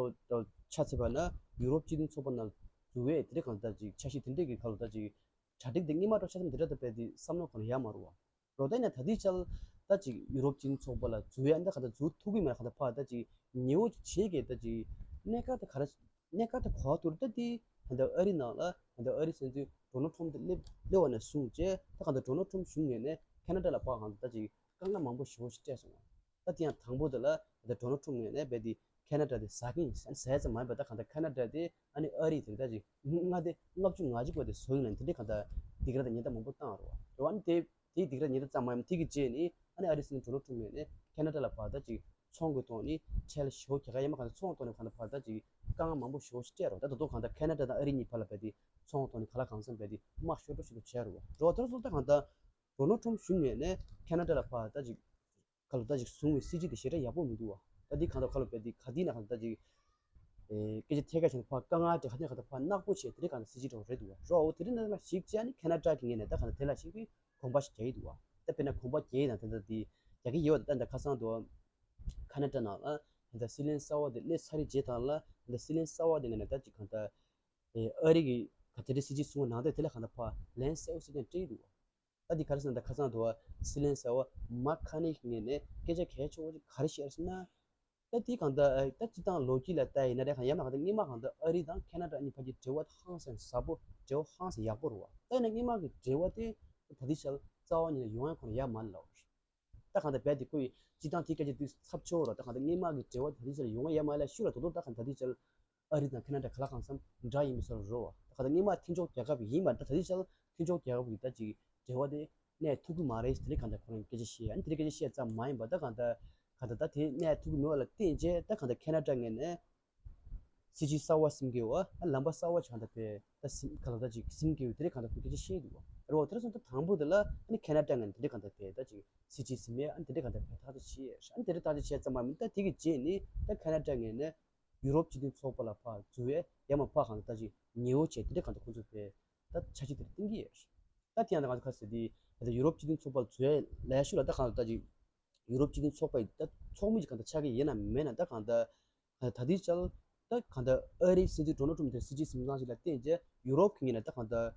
ཆ་མཚོན་པ་ན་ཡུ་རོབ་སྤྱི་མཐུན་ཚོགས་པ་ནང་འཛུལ་བའི་དེ་འདྲ་གང་ལྟར་ཅིག་འཆར་གཞི་དེ་འདྲ་གི་ཁ་ལ་ད་ཅིག་གྲ་སྒྲིག་དེ་སྔོན་མ་འགྲོ་ཆ་ཚང་དེ་འདྲ་ད་དཔེ་དེ་བསམ་བློ་གང་ཡང་མ་རུང་བ། རོ་ད་ཡིན་ན་ད་ལྟའི་ཆར་ད་ཅིག་ཡུ་རོབ་སྤྱི་མཐུན་ཚོགས་པ་ལ་འཛུལ་ཡ་འདི་ག་ད་འཛུལ་ཐུབ་ཀྱི་མེད་ག་ད་ཕར་ད་ཅིག་ཉེ་བོ་ཅིག་བྱེད་ཀྱི་ད་ཅིག་གནད་འགག་ད་ག་རེ་གནད་འགག་ད་ག་བ་ཐུར་ད་དེ་ད་ལྟ་ཨ་རི་ནང་ལ་ད་ལྟ་ཨ་རི་སྲིད་འཛིན་ཌོ་ནལ་ཊམ་དེ་སླེབས་སླེབས་པ་ནས་བཟུང་བྱས་ད་ག་ད་ཌོ་ནལ་ཊམ་གཞུང་ངོས་ནས་ཁེ་ན་ཌ་ལ་ཕར་གང་ད་ཅིག་དཀའ་ངལ་མང་པོ་ཞེ་པོ་ཞིག་སྤྲད་སོང་བ། ད་དེ་ཡང་དང་པོ་དེ་ལ་ད་ལྟ་ཌོ་ནལ་ཊམ་ངོས་ནས་རྦད་དེ་ཁེ་ན་ཌ་དེ་ཟ་གིན་ཟ་ཡ་ཙམ་མ་ཡིན་པ་ད་གང་ལྟར་ཁེ་ན་ཌ་དེ་ཨ་ནི་ཨ་རི་དེ་ད་ཅིག་མངའ་སྡེ་ལྔ་བཅུ་ང་གཅིག་པ་དེ་བཟོ་ཡིན་ལ་དེ་འདྲའི་གང་ལྟར་སྡིགས་ར་དང་ཉེས་དམ་མང་པོ་བཏང་རོ། རེད་བ། ཨ་ནི་དེ་དེའི་སྡིགས་ར་ཉེས་དམ་ཙམ་མ་ཡིན་དེ་གི་རྗེས་ནི་ ཨ་ནི་ཨ་རིའི་སྲིད་འཛིན་ཌོ་ནལ་ཊམ་ངོས་ནས་ཁེ་ན་ཌ་ལ་བར་ད་ཅིག་ཚོང་གི་ཐོག་ནས་ཁྲལ་ཞེ་པོ་རྒྱག་ག་ཡ་མ་གང་ཚོང་ཐོག་ནས་གང་ད་བར་ད་ཅིག་དཀའ་ངལ་མང་པོ་ཞེ་པོ་ཞིག་སྤྲད་རོགས། ད་ད་དུང་གང་ད་ཁེ་ན་ཌ་དང་ཨ་རི་གཉིས་བར་ལ་བར་དེ་ཚོང་ཐོག་ནས་ག་ལ་གང་འཚམ་བར་དེ་དམག་ཤོར་འགྲོ་ཞིག་ཏུ་བྱས་རོགས། རོགས་དེར་སོང་ད་གང་ད་ཌོ་ནལ་ཊམ་གཞུང་ངོས་ནས་ཁེ་ན་ཌ་ལ་བར་ད་ཅིག་ག་ལ་ད་ཅིག་བཟུང་བའི་སྲིད་ཇུས་དེ་ཞེ་དྲག་ཡག་པོ་མི་འདུག་བ། ད་འདི་གང་ད་ག་ལ་བར་དེ་ག་དེ་ན་གང་ད་ཅིག་ཨེ་སྐད་ཆ་ཐད་ཀར་བྱས་ན་ཕར་དཀའ་ངལ་དེ་ག་དེ་གང་ད་ཕར་ནག་པོ་བྱས་དེ་རིགས་གང་ད་སྲིད་ཇུས་འདྲ་བོ་རེད་འདུག་བ། རོགས་འོ་དེ་རིགས་ནང་ལ་ཞིག་བྱས་ནས་ཁེ་ན་ཌ་གི་ངོས་ནས་ད་གང་ད་དེ་ལ་ཞིག་གི་གོམ་པ་ཞིག་རྒྱག་གི་འདུག་བ། ད་དཔེར་ན་གོམ་པ་རྒྱག་ཡིན་ན་དེ་འདྲ་དེ་རྒྱག་གི་ཡོད་པ། ད་ད་ཁ་སང་དུ་ཁ་ན་ཌ་ནང་ལ་ད་སྲིད་བློན་གསར་པ་དེ་སླེབས་ཚར་རྗེས་དང་ལ་ད་སྲིད་བློན་གསར་པ་དེ་ངོས་ནས་ད་ཅིག་གང་ད་ཨེ་ཨ་རི་གི་ག་དེ་འདྲའི་སྲིད་ཇུས་བཟུང་བ་ནང་དེ་དེ་ལ་གང་ད་ཕར་ལན་གསལ་པོ་ཞིག་ཀྱང་སྤྲད་ཀྱི་འདུག་བ། ད་འདི་ག་རེ་ཟེར་ན་ད་ཁ་སང་དུ་བ་སྲིད་བློན་གསར་པ་མཱིག་ཧ་ནི་གི་ངོས་ནས་སྐད་ཆ་གལ་ཆེ་བོ་ཅིག་ག་རེ་བཤད་ཟེར་ན། ད་དེ་གང་ལྟར་ད་སྤྱིར་བཏང་ལོ་རྒྱུས་ལ་ལྟ་ཡིན་ན་རེད། གང་ཡང་ན་གང་ལྟར་སྔོན་མ་གང་ལྟར་ཨ་རི་དང་ཁེ་ན་ཌ་གཉིས་བར་གྱི་འབྲེལ་བ་ཧང་སང་ཟབ་པོ། འབྲེལ་བ་ཧང་སང་ཡག་པོ་རེད་བ། ད་ཡིན་ན་སྔོན་མ་གི་འབྲེལ་བ་དེ་ད་ལྟའི་ཆར་རྩ་བ་ཉིད་ནས་ཡོང་ཡ་ཁོ་ན་ཡ་མ་ལབ། ད་གང་ལྟར་རྦད་དེ་ཁོ་ཡི་སྤྱིར་བཏང་དེ་སྐད་ཆ་དེ་ཚབས་ཆེ་བོ་རེད། ད་གང་ལྟར་སྔོན་མ་གི་འབྲེལ་བ་ད་ལྟའི་ཆར་ཡོང་ཡ་མ་ལབ་ཤུགས་ལ་དོ་དོ་ད་གང་ལྟར་ད་ལྟའི་ཆར་ཨ་རི་དང་ཁེ་ན་ཌ་ག་ལ་གང་འཚམ་འདྲ་ཡིན་པའི་བཟོ་འདྲ་རེད་བ། ད་གང་ལྟར་སྔོན་མ་མཐུན་ཕྱོགས་རྒྱལ་ཁབ་ཡིན་པ་ད་ད་ལྟའི་ཆར་མཐུན་ཕྱོགས་རྒྱལ་ཁབ་ཀྱི་ད་ཅིག་འབྲེལ་བ་དེ་གནས་ཐུབ་ཀྱི་མ་རེད་ཟེར་དེ་གང་ལྟར་ཁོ་རང་སྐད་ཆ་བཤད། ཨ་ནི་དེ་རིང་སྐད་ཆ་བཤད་ཙམ་མ་ཡིན་པ་ད་གང་ལྟར་གང་ལྟར་ད་དེ་གནས་ཐུབ་ཀྱི་མེད་པ་ལ་བརྟེན་བྱས་ད་གང་ལྟར་ཁེ་ན་ཌ་ངོས་ནས་སྲིད་ཇུས་གསར་བ་སེམས་ཀྱི་བ། ཨ་ལམ་པ་གསར་བ་ཅིག་གང་ལྟར་བས་ད་སེམས་གང་ལྟར་ད་ཅིག་སེམས་ཀྱི་བ་དེ་རིང་གང་ལྟར་ཁོ་སྐད་ཆ་བཤད་འདུག་བ། རེད་བ། དེ་རིང་སོང་ད་དང་པོ་དེ་ལ་ཨ་ནི་ཁེ་ན་ཌ་ངོས་ནས་དེ་རིང་གང་ལྟར་བས་ད་ཅིག་སྲིད་ཇུས་སེམས་ཡ་ཨ་ནི་དེ་རིང་གང་ལྟར་བས་ཐག་གཅོད་བྱས། ཨ་ནི་དེ་རིང་ཐག་གཅོད་བྱས་ཙམ་མ་ཡིན་ད་དེ་གི་རྗེས་ནས་ད་ཁེ་ན་ཌ་ངོས་ནས་ཡུ་རོབ་སྤྱི་མཐུན་ཚོགས་པ་ལ་ཕར་འཛུལ་བས་ཡ་མ་ཕར་གང་ལྟར་ད་ཅིག་ཉེ་བོ་བྱས་དེ་འདྲ་གང་ལྟར་ཁོང་ཚོ་བས་ད་འཆར་གཞི་དེ་འདྲ་བཏིང་གི་ཡོད། ད་དེ་ཡང་ད་གང་ལྟར་ཁ་གསལ་དེ་ད་ཡུ་རོབ་སྤྱི་མཐུན་ཚོགས་པ་ལ་འཛུལ་བས་ལས་ཤུགས་ལ་ད་གང་ལྟར་ད་ཅིག་ཡུ་རོབ་སྤྱི་མཐུན་ཚོགས་པའི་ད་ཚོགས་མི་ཅིག་གང་ལྟར་ཆགས་ཀྱི་ཡིན་ན་མེད་ན་ད་གང་ལྟར་ད་དེའི་ཆར་ད་གང་ལྟར་ཨ་རིའི་སྲིད་འཛིན་ཌོ་ནལ་ཊམ་དེ་སྲིད་ཇུས་སེམས་ཙམ་ཞིག་ལ་བརྟེན་རྗེས་ཡུ་རོབ་ཀྱི་ངོས་ནས་ད་གང་ལྟར་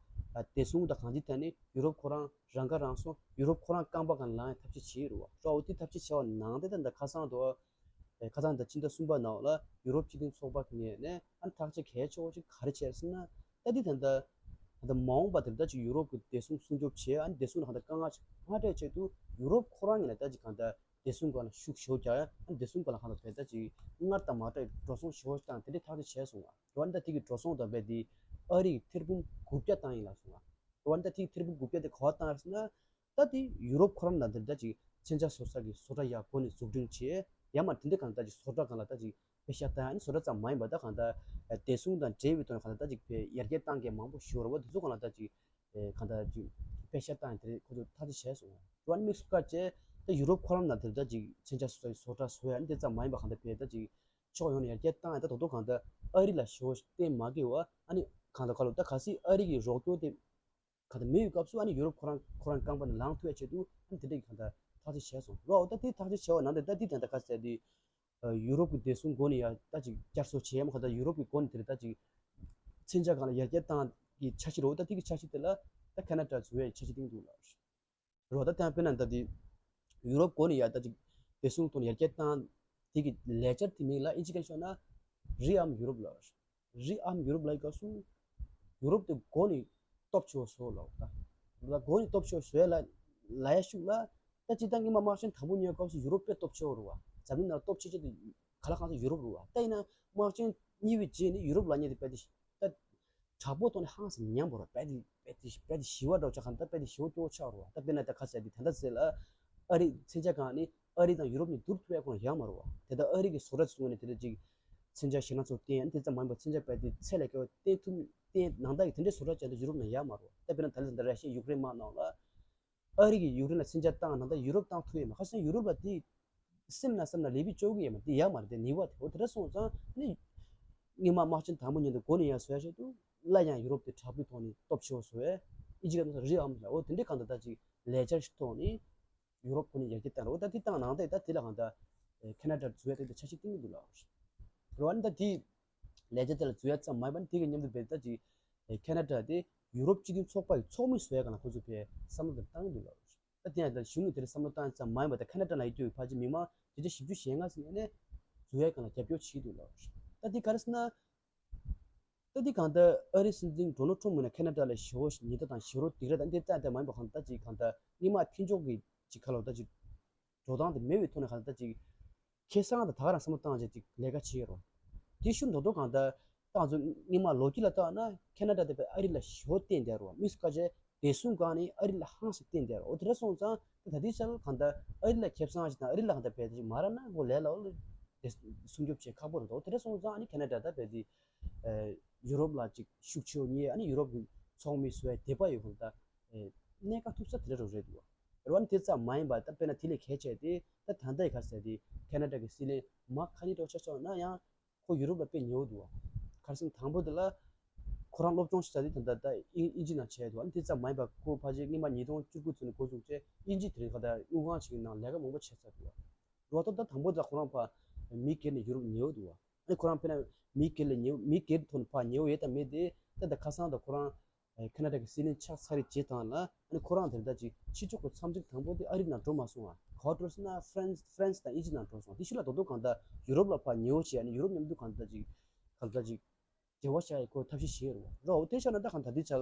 བདེ་སྲུང་དང་གང་ཅིའི་ཐད་ནས་ཡུ་རོབ་ཁོ་རང་རང་ཁ་རང་གསོ། ཡུ་རོབ་ཁོ་རང་རྐང་པ་གང་ལངས་ཐབས་ཤེས་བྱེད་ཡོད་རེད་བ། ཨོ་དེ་ཐབས་ཤེས་བྱས་པ་ནང་དེ་ད་ལྟ་ཁ་སང་དུ་ཁ་སང་ད་ཕྱི་ཟླ་གསུམ་པ་ནང་ལ་ཡུ་རོབ་སྤྱི་མཐུན་ཚོགས་པ་གི་ངོས་ནས་ཨ་ཐག་གཅོད་གལ་ཆེ་བོ་ཅིག་ག་རེ་བྱས་ཟེར་ན། ད་འདི་ད་ལྟ་ད་ལྟ་མ་འོངས་པ་དེར་ད་ཅིག་ཡུ་རོབ་ཀྱི་བདེ་སྲུང་སྲུང་སྐྱོབ་བྱས། ཨ་ནི་བདེ་སྲུང་ལ་གང་ལྟར་དཀའ་ངལ་ཅིག་མ་འཕྲད་ཆེད་དུ་ཡུ་རོབ་ཁོ་རང་ངོས་ནས་ད་ཅིག་གང་ལྟར་བདེ་སྲུང་སྒང་ལ་ཤུགས་ཞེ་པོ་རྒྱག་ཡ། ཨ་ནི་བདེ་སྲུང་སྒང་ལ་གང་ལྟར་བས་ད་ཅིག་སྔར་དང་མ་འདྲ་བའི་འགྲོ་སོང་ཞེ་པོ་བཏང་དེ་འདྲའི་ཐག་གཅོད་བྱས་སོང་བ། འོ་ན་ད་དེ་གི་འགྲོ་སོང་དང་རྦད་དེ་ཨ་རི་ཡི་ཐེར་འབུམ་དགུ་བརྒྱ་བཏང་ཡིན་ལབ་སོང་བ། འོ་ན་ད་དེ་གི་ཐེར་འབུམ་དགུ་བརྒྱ་དེ་ག་པར་བཏང་ཡོད་ཟེར་ན། ད་དེ་ཡུ་རོབ་ཁོ་རང་ནང་དེར་ད་ཅིག་མཚོན་ཆ་བཟོ་ས་གི་བཟོ་གྲྭ་ཡར་སྒོ་ནས་འཛུགས་སྐྲུན་བྱས། ཡང་མ་དེ་འདྲ་གང་ལྟར་ད་ཅིག་བཟོ་གྲྭ་སྒང་ལ་ད་ཅིག་པེ་ཤག་བཏང་། ཨ་ནི་བཟོ་གྲྭ་ཙམ་མ་ཡིན་པ་ད་གང་ལྟར་བདེ་སྲུང་དང་འབྲེལ་བའི་ཐོག་ནས་གང་ལྟར་ད་ཅིག་ཡར་རྒྱས་བཏང་མཁན་མང་པོ་ཞིག་ཡོད་རེད་བ། དེ་ཚོ་སྒང་ལ་ད་ཅིག་གང་ལྟར་ཅིག་པེ་ཤག་བཏང་ཡ་དེ་རེད། ཁོ་ཚོ་ཐག་གཅོད་བྱས་སོང་། དེ་བ་དམིགས་སུ་བཀར་བྱས་ད་ཡུ་རོབ་ཁོ་རང་ནང་དེར་ད་ཅིག་མཚོན་ཆ་བཟོ་ས་གི་བཟོ་གྲྭ་བཟོ་ཡ། ཨ་ནི་དེ་ཙམ་མ་ཡིན་པ་གང་ལྟར་བས་ད་ཅིག་ཕྱོགས་ཡོངས་ནས་ཡར་རྒྱས་བཏང་ཡ། ད་དོ་དོ་གང་ལྟར་ཨ་རི་ལ་ཞེ་པོ་བརྟེན་མ་དགོས་པ། ཨ་ནི་གང་ལྟར་ག་ལོ་ད་གལ་སྲིད་ཨ་རི་གི་རོགས་སྐྱོར་དེ་གང་ལྟར་མེད་པའི་སྐབས་སུ་ཨ་ནི་ཡུ་རོབ་ཁོ་རང་ཁོ་རང་རྐང་པ་ནས་ལངས་ཐུབ་ཡ་ཆེད་དུ་ཨ་ནི་དེ་འདྲའི་གང་ལྟར་ཐག་གཅོད་བྱས་སོང་རོགས། ད་དེ་ཐག་གཅོད་བྱས་པ་ནང་དེ་ད་དེ་དེ་འདྲ་ག་ཟེར་དེ་ཡུ་རོབ་ཀྱི་བདེ་སྲུང་སྒོ་ནས་ཡ་ད་ཅིག་བསྐྱར་གསོ་བྱས་མ་གང་ལྟར་ཡུ་རོབ་ཀྱི་སྒོ་ནས་དེ་རེད་ད་ཅིག་མཚོན་ཆ་སྒང་ལ་ཡར་རྒྱས་བཏང་གི་འཆར་གཞི་རོགས། ད་དེ་གི་འཆར་གཞི་དེ་ལ་ད་ཁེ་ན་ཌ་འཛུལ་བའི་འཆར་གཞི་བཏིང་འདུག་ལ། རོགས་ད་ལྟ་དཔེར་ན་ད་དེ་ཡུ་རོབ་སྒོ་ནས་ཡ་ད་ཅིག་བདེ་སྲུང་ཐོག་ནས་ཡར་རྒྱས་བཏང་དེ་གི་ལས་འཆར་དེ་མིང་ལ་ཨིན་ཇི་སྐད་ཤོད་ན་རི་ཨམ་ཡུ་རོབ་ལ། རི་ཨམ་ཡུ་རོབ་ལ་ཡི་སྐབས་སུ་ཡུ་རོབ་དེ་སྒོ་ནས་སྟོབས་ཆེ་བོ་བཟོ་ལ། ད་སྒོ་ནས་སྟོབས་ཆེ་བོ་བཟོ་ཡ་ལ་ལ་ཡ་ཤུགས་ལ་ད་ཅི་ད་སྔོན་མ་དམག་ཆེན་དང་པོ་ཉོ་སྐབས་སུ་ཡུ་རོབ་དཔེ་སྟོབས་ཆེ་བོ་རེད་བ། འཛམ་གླིང་ནང་སྟོབས་ཆེ་ཆེ་དེ་ག་ལ་གང་ས་ཡུ་རོབ་རེད་བ། ད་ཡིན་ན་དམག་ཆེན་གཉིས་པའི་རྗེས་ནས་ཡུ་རོབ་ལ་ཉེ་དེ་དཔེ་དེ་ད་དྲག་པོ་ཐོག་ནས་ཧང་སང་ཉམས་པོ་ར་དཔེ་དེ་དཔེ་དེ་དཔེ་དེ་ཞི་བ་འདྲ་ཆགས་ག་ད་དཔེ་དེ་ཞི་བ་སྐྱོ་བོ་ཆགས་རོ། ད་དཔེར་ན་ད་ཁ་ཟེར་དེ་ད་ལྟ་ཟེར་ལ་ཨ་རི་མཚོན་ཆ་གང་ནི་ཨ་རི་དང་ཡུ་རོབ་གཉིས་བསྡུར་ཐུབ་ཡ་ཁོ་ན་ཡག་མ་རོ། དེ་ད་ཨ་རི་གི་བཟོ་གྲྭ་ཚོ་ནས་དེ་འདྲ་ཅིག་མཚོན་ཆ་ཞེ་ན་ཚོ་བསྟན་དེ་ཙམ་མ་ཡིན་པ་མཚོན་ཆ་དཔེ་དེ་ཚད་ལས་བརྒལ་བ་བསྟན་ཐུབ་བསྟན་ནང་ད་ཡི་དེ་འདྲའི་བཟོ་གྲྭ་ཅན་དུ་ཡུ་རོབ་ནང་ཡག་མ་རོ། ད་དཔེར་ན་ད་ལྟ་ད་ར་ཤི་ཡ་ཡུཀ་རེན་དམག་ནང་ལ། ཨ་རི་གིས་ཡུཀ་རེན་ལ་མཚོན་ཆ་བཏང་ན་ད་ཡུ་རོབ་བཏང་ཐུབ་ཡོད་མ། ཁ་སང་ཡུ་རོབ་ལ་དེ་སེམས་ན་སེམས་ན་ལས་པི་ཅོག་གི་ཡོད་མ་དེ་ཡག་མ་རེད། དེ་ནི་བ་དེ་འོ་དེ་འདྲ་སོང་ཙང་ནི་སྔོན་མ་དམག་ཆེན་དང་པོ་ཉིད་དུ་མགོ་ནས་ཡར་བཟོ་ཡ་ཆེད་དུ་སླར་ཡང་ཡུ་རོབ་དེ་དྲག་པོའི་ཐོག་ནས་སྟོབས་ཆེ་བ་བཟོ་བས་ཨི་ཇི་ག་ནང་རི་ཨམ་ལ་འོ་དེ་འདྲའི་གང་ལྟར་ད་ཅིག་ལས་འཆར་ཞིག་ཐོག་ནས་ཡུ་རོབ་ཁོ་ནས་ཡར་རྒྱས་བཏང་རོགས། ད་དེ་བཏང་ནང་ད་ད་དེ་ལ་གང་ལྟར་ཁེ་ན་ཌ་འཛུལ་ཡ་དེ་ད་འཆར་གཞི་བཏིང་གི་འདུག་ལ། རེད་བ། ནི་ད་དེ་ལས་འཆར་དེ་ལ་འཛུལ་ཡ་ཙམ་མ་ཡིན་པར་དེ་གི་མཉམ་དུ་བས་ད་ཅིག་ཁེ་ན་ཌ་དེ་ཡུ་རོབ་སྤྱི་མཐུན་ཚོགས་པ་ཡི་ཚོགས་མི་བཟོ་ཡ་གང་ལ་ཁོ་ཚོས་བས་བསམ་བློ་དེ་བཏང་གི་འདུག་ལ། ད་དེ་ཡང་ད་གཞུང་གི་དེར་བསམ་བློ་བཏང་ཡ་ཙམ་མ་ཡིན་པར་ད་ཁེ་ན་ཌ་ནང་ཡོད་རྒྱུ་ཡི་ཕལ་ཆེར་མི་མང་བརྒྱ་ཆ་བཞི་བཅུ་ཞེ་ལྔ་ཟིན་ནས་འཛུལ་ཡ་གང་ལ་རྒྱབ་སྐྱོར་བྱེད་ཀྱི་འདུག་ལ། ད་དེ་ག་རེ་ཟེར་ན། ད་དེ་གང་ལྟར་ཨ་རིའི་སྲིད་འཛིན་ཌོ་ནལ་ཊམ་ངོས་ནས་ཁེ་ན་ཌ་ལ་ཞེ་པོ་ཉེན་བརྡ་དང་ཞེ་པོ་སྡིགས་ར་དང་འདི་ལྟ་དེ་མ་ཡིན་པ་གང་ལྟར་ཅིག་གང་ལྟར་སྔོན་མ་མཐུན་ཕྱོགས་ཀྱི་ཅིག་ཁ་ལོ་ད་ཅིག་འགྲོ་སྟངས་དེ་མེད་པའི་ཐོག་ནས་གང་ལྟར་ཅིག་ཁེ་བཟང་དང་ད་ག་རང་བསམ་བློ་བཏང་བྱས་ཅིག་ལས་ཀ་བྱེད་ཡོད་རོ། དེ་ཤུགས་མདོག་མདོག་གང་ལྟར་ད་ང་ཚོ་སྔོན་མ་ལོ་རྒྱུས་ལ་བལྟས་ན་ཁེ་ན་ཌ་དེ་བས་ཨ་རི་ལ་ཞེ་པོ་བརྟེན་བསྡད་རོ། དམིགས་སུ་བཀར་བྱས་ བདེ་སྲུང་སྒང་ནས་ཨ་རི་ལ་ཧང་སང་བརྟེན་བསྡད་རེད། འོ་དེ་འདྲ་སོང་ཙང་ད་ད་ལྟའི་ཆར་གང་ལྟར་ཨ་རི་ལ་ཁེ་བཟང་ཞིག་དང་ཨ་རི་ལ་གང་ལྟར་བལ་ཏེ་ཞིག་མ་རག་ན་ཁོ་ལས་སླ་པོ་ལ་དེ་སྲུང་སྐྱོབ་བྱེད་ཁག་པོ་རེད། འོ་དེ་འདྲ་སོང་ཙང་ཨ་ནི་ཁེ་ན་ཌ་ད་བལ་ཏེ་ཡུ་རོབ་ལ་ཅིག་ཤུགས་ཆེ་བོ་རྙེད། ཨ་ནི་ཡུ་རོབ་ཀྱི་ཚོགས་མི་བཟོ་ཡ་དད་པ་ཡོད་ཁོ་ད་གནས་ཀ་ཐུབ་ས་དེ་འདྲ་རུ་རེད་འདུག་རེད་བ། ཨ་ནི་དེ་ཙམ་མ་ཡིན་པ་ད་དཔེར་ན་དེ་ལས་གལ་ཆེ་དེ་ད་ད་ལྟ་ཡི་ག་ཟེར་དེ་ཁེ་ན་ཌ་གི་སྲིད་བློན་མཱག་ཁ་ནི་འདྲ་བོ་ཆ་བཞག་ན་ཡང་ཁོ་ཡུ་རོབ་ལ་དཔེ་ཉེ་བོ་འདུག་བ། ག་རེ་ཟེར་ན་དང་པོ་དེ་ལ་ཁོ་རང་སློབ་སྦྱོང་ཞིག་བྱ་དུས་ད་ལྟ་ད་དབྱིན་དབྱིན་ཇི་ནང་བྱས་འདུག་ཨ་ནི་དེ་ཙམ་མ་ཡིན་པ་ཁོ་ཕལ་ཆེར་སྔོན་མ་ཉིས་སྟོང་བཅུ་དགུ་ཚུན་ནས་འགོ་བཙུགས་བྱས་དབྱིན་ཇི་དེ་རིང་ཁ་ད་དབུ་ཁང་ཞིག་གི་ནང་ལས་ཀ་མང་པོ་བྱས་ཚར་འདུག་བ། རེད་བ། ད་ད་དང་པོ་དེ་ལ་ཁོ་རང་ཕར་མི་སྒེར་ནས་ཡུ་རོབ་ཉེ་བོ་འདུག་བ། ཨ་ནི་ཁོ་རང་དཔེར་ན་མི་སྒེར་ལ་ཉེ་བོ་མི་སྒེར་ཐོག་ནས་ཕར་ཉེ་བོ་ཡོད་དང་མེད་དེ་ད་ད་ཁ་སང་ད་ཁོ་རང་ཁེ་ན་ཌ་གི་སྲིད་བློན་ཆགས་ཚར་རེད་བྱེད་སྟངས་ལ་ཨ་ནི་ཁོ་རང་དེ་ལྟ་ཅིག་ཕྱི་ཕྱོགས་ཀྱི་འཚམས་གཟིགས་དང་པོ་དེ་ཨ་རི་ནང་འགྲོ་མ་སོང་བ། ག་པར་འགྲོ་ཟེར་ན་ཧྥ་རན་ཧྥ་རན་སི་དང་དབྱིན་ཇི་ནང་འགྲོ་སོང་། དེ་ཤུལ་ལ་རྡོག་རྡོག་གང་ལྟར་ཡུ་རོབ་ལ་ཕར་ཉེ་བོ་བྱས། ཨ་ནི་ཡུ་རོབ་མཉམ་དུ་གང་ལྟར་ཅིག་གང་ལྟར་ཅིག་འབྲེལ་བ་བཞག་ཡས་ཁོ་ཐབས་ཤེས་བྱེད་ཡོད་རེད་བ། འོ་དེ་ཆ་ན་ད་གང་ད་དེ་ཆ་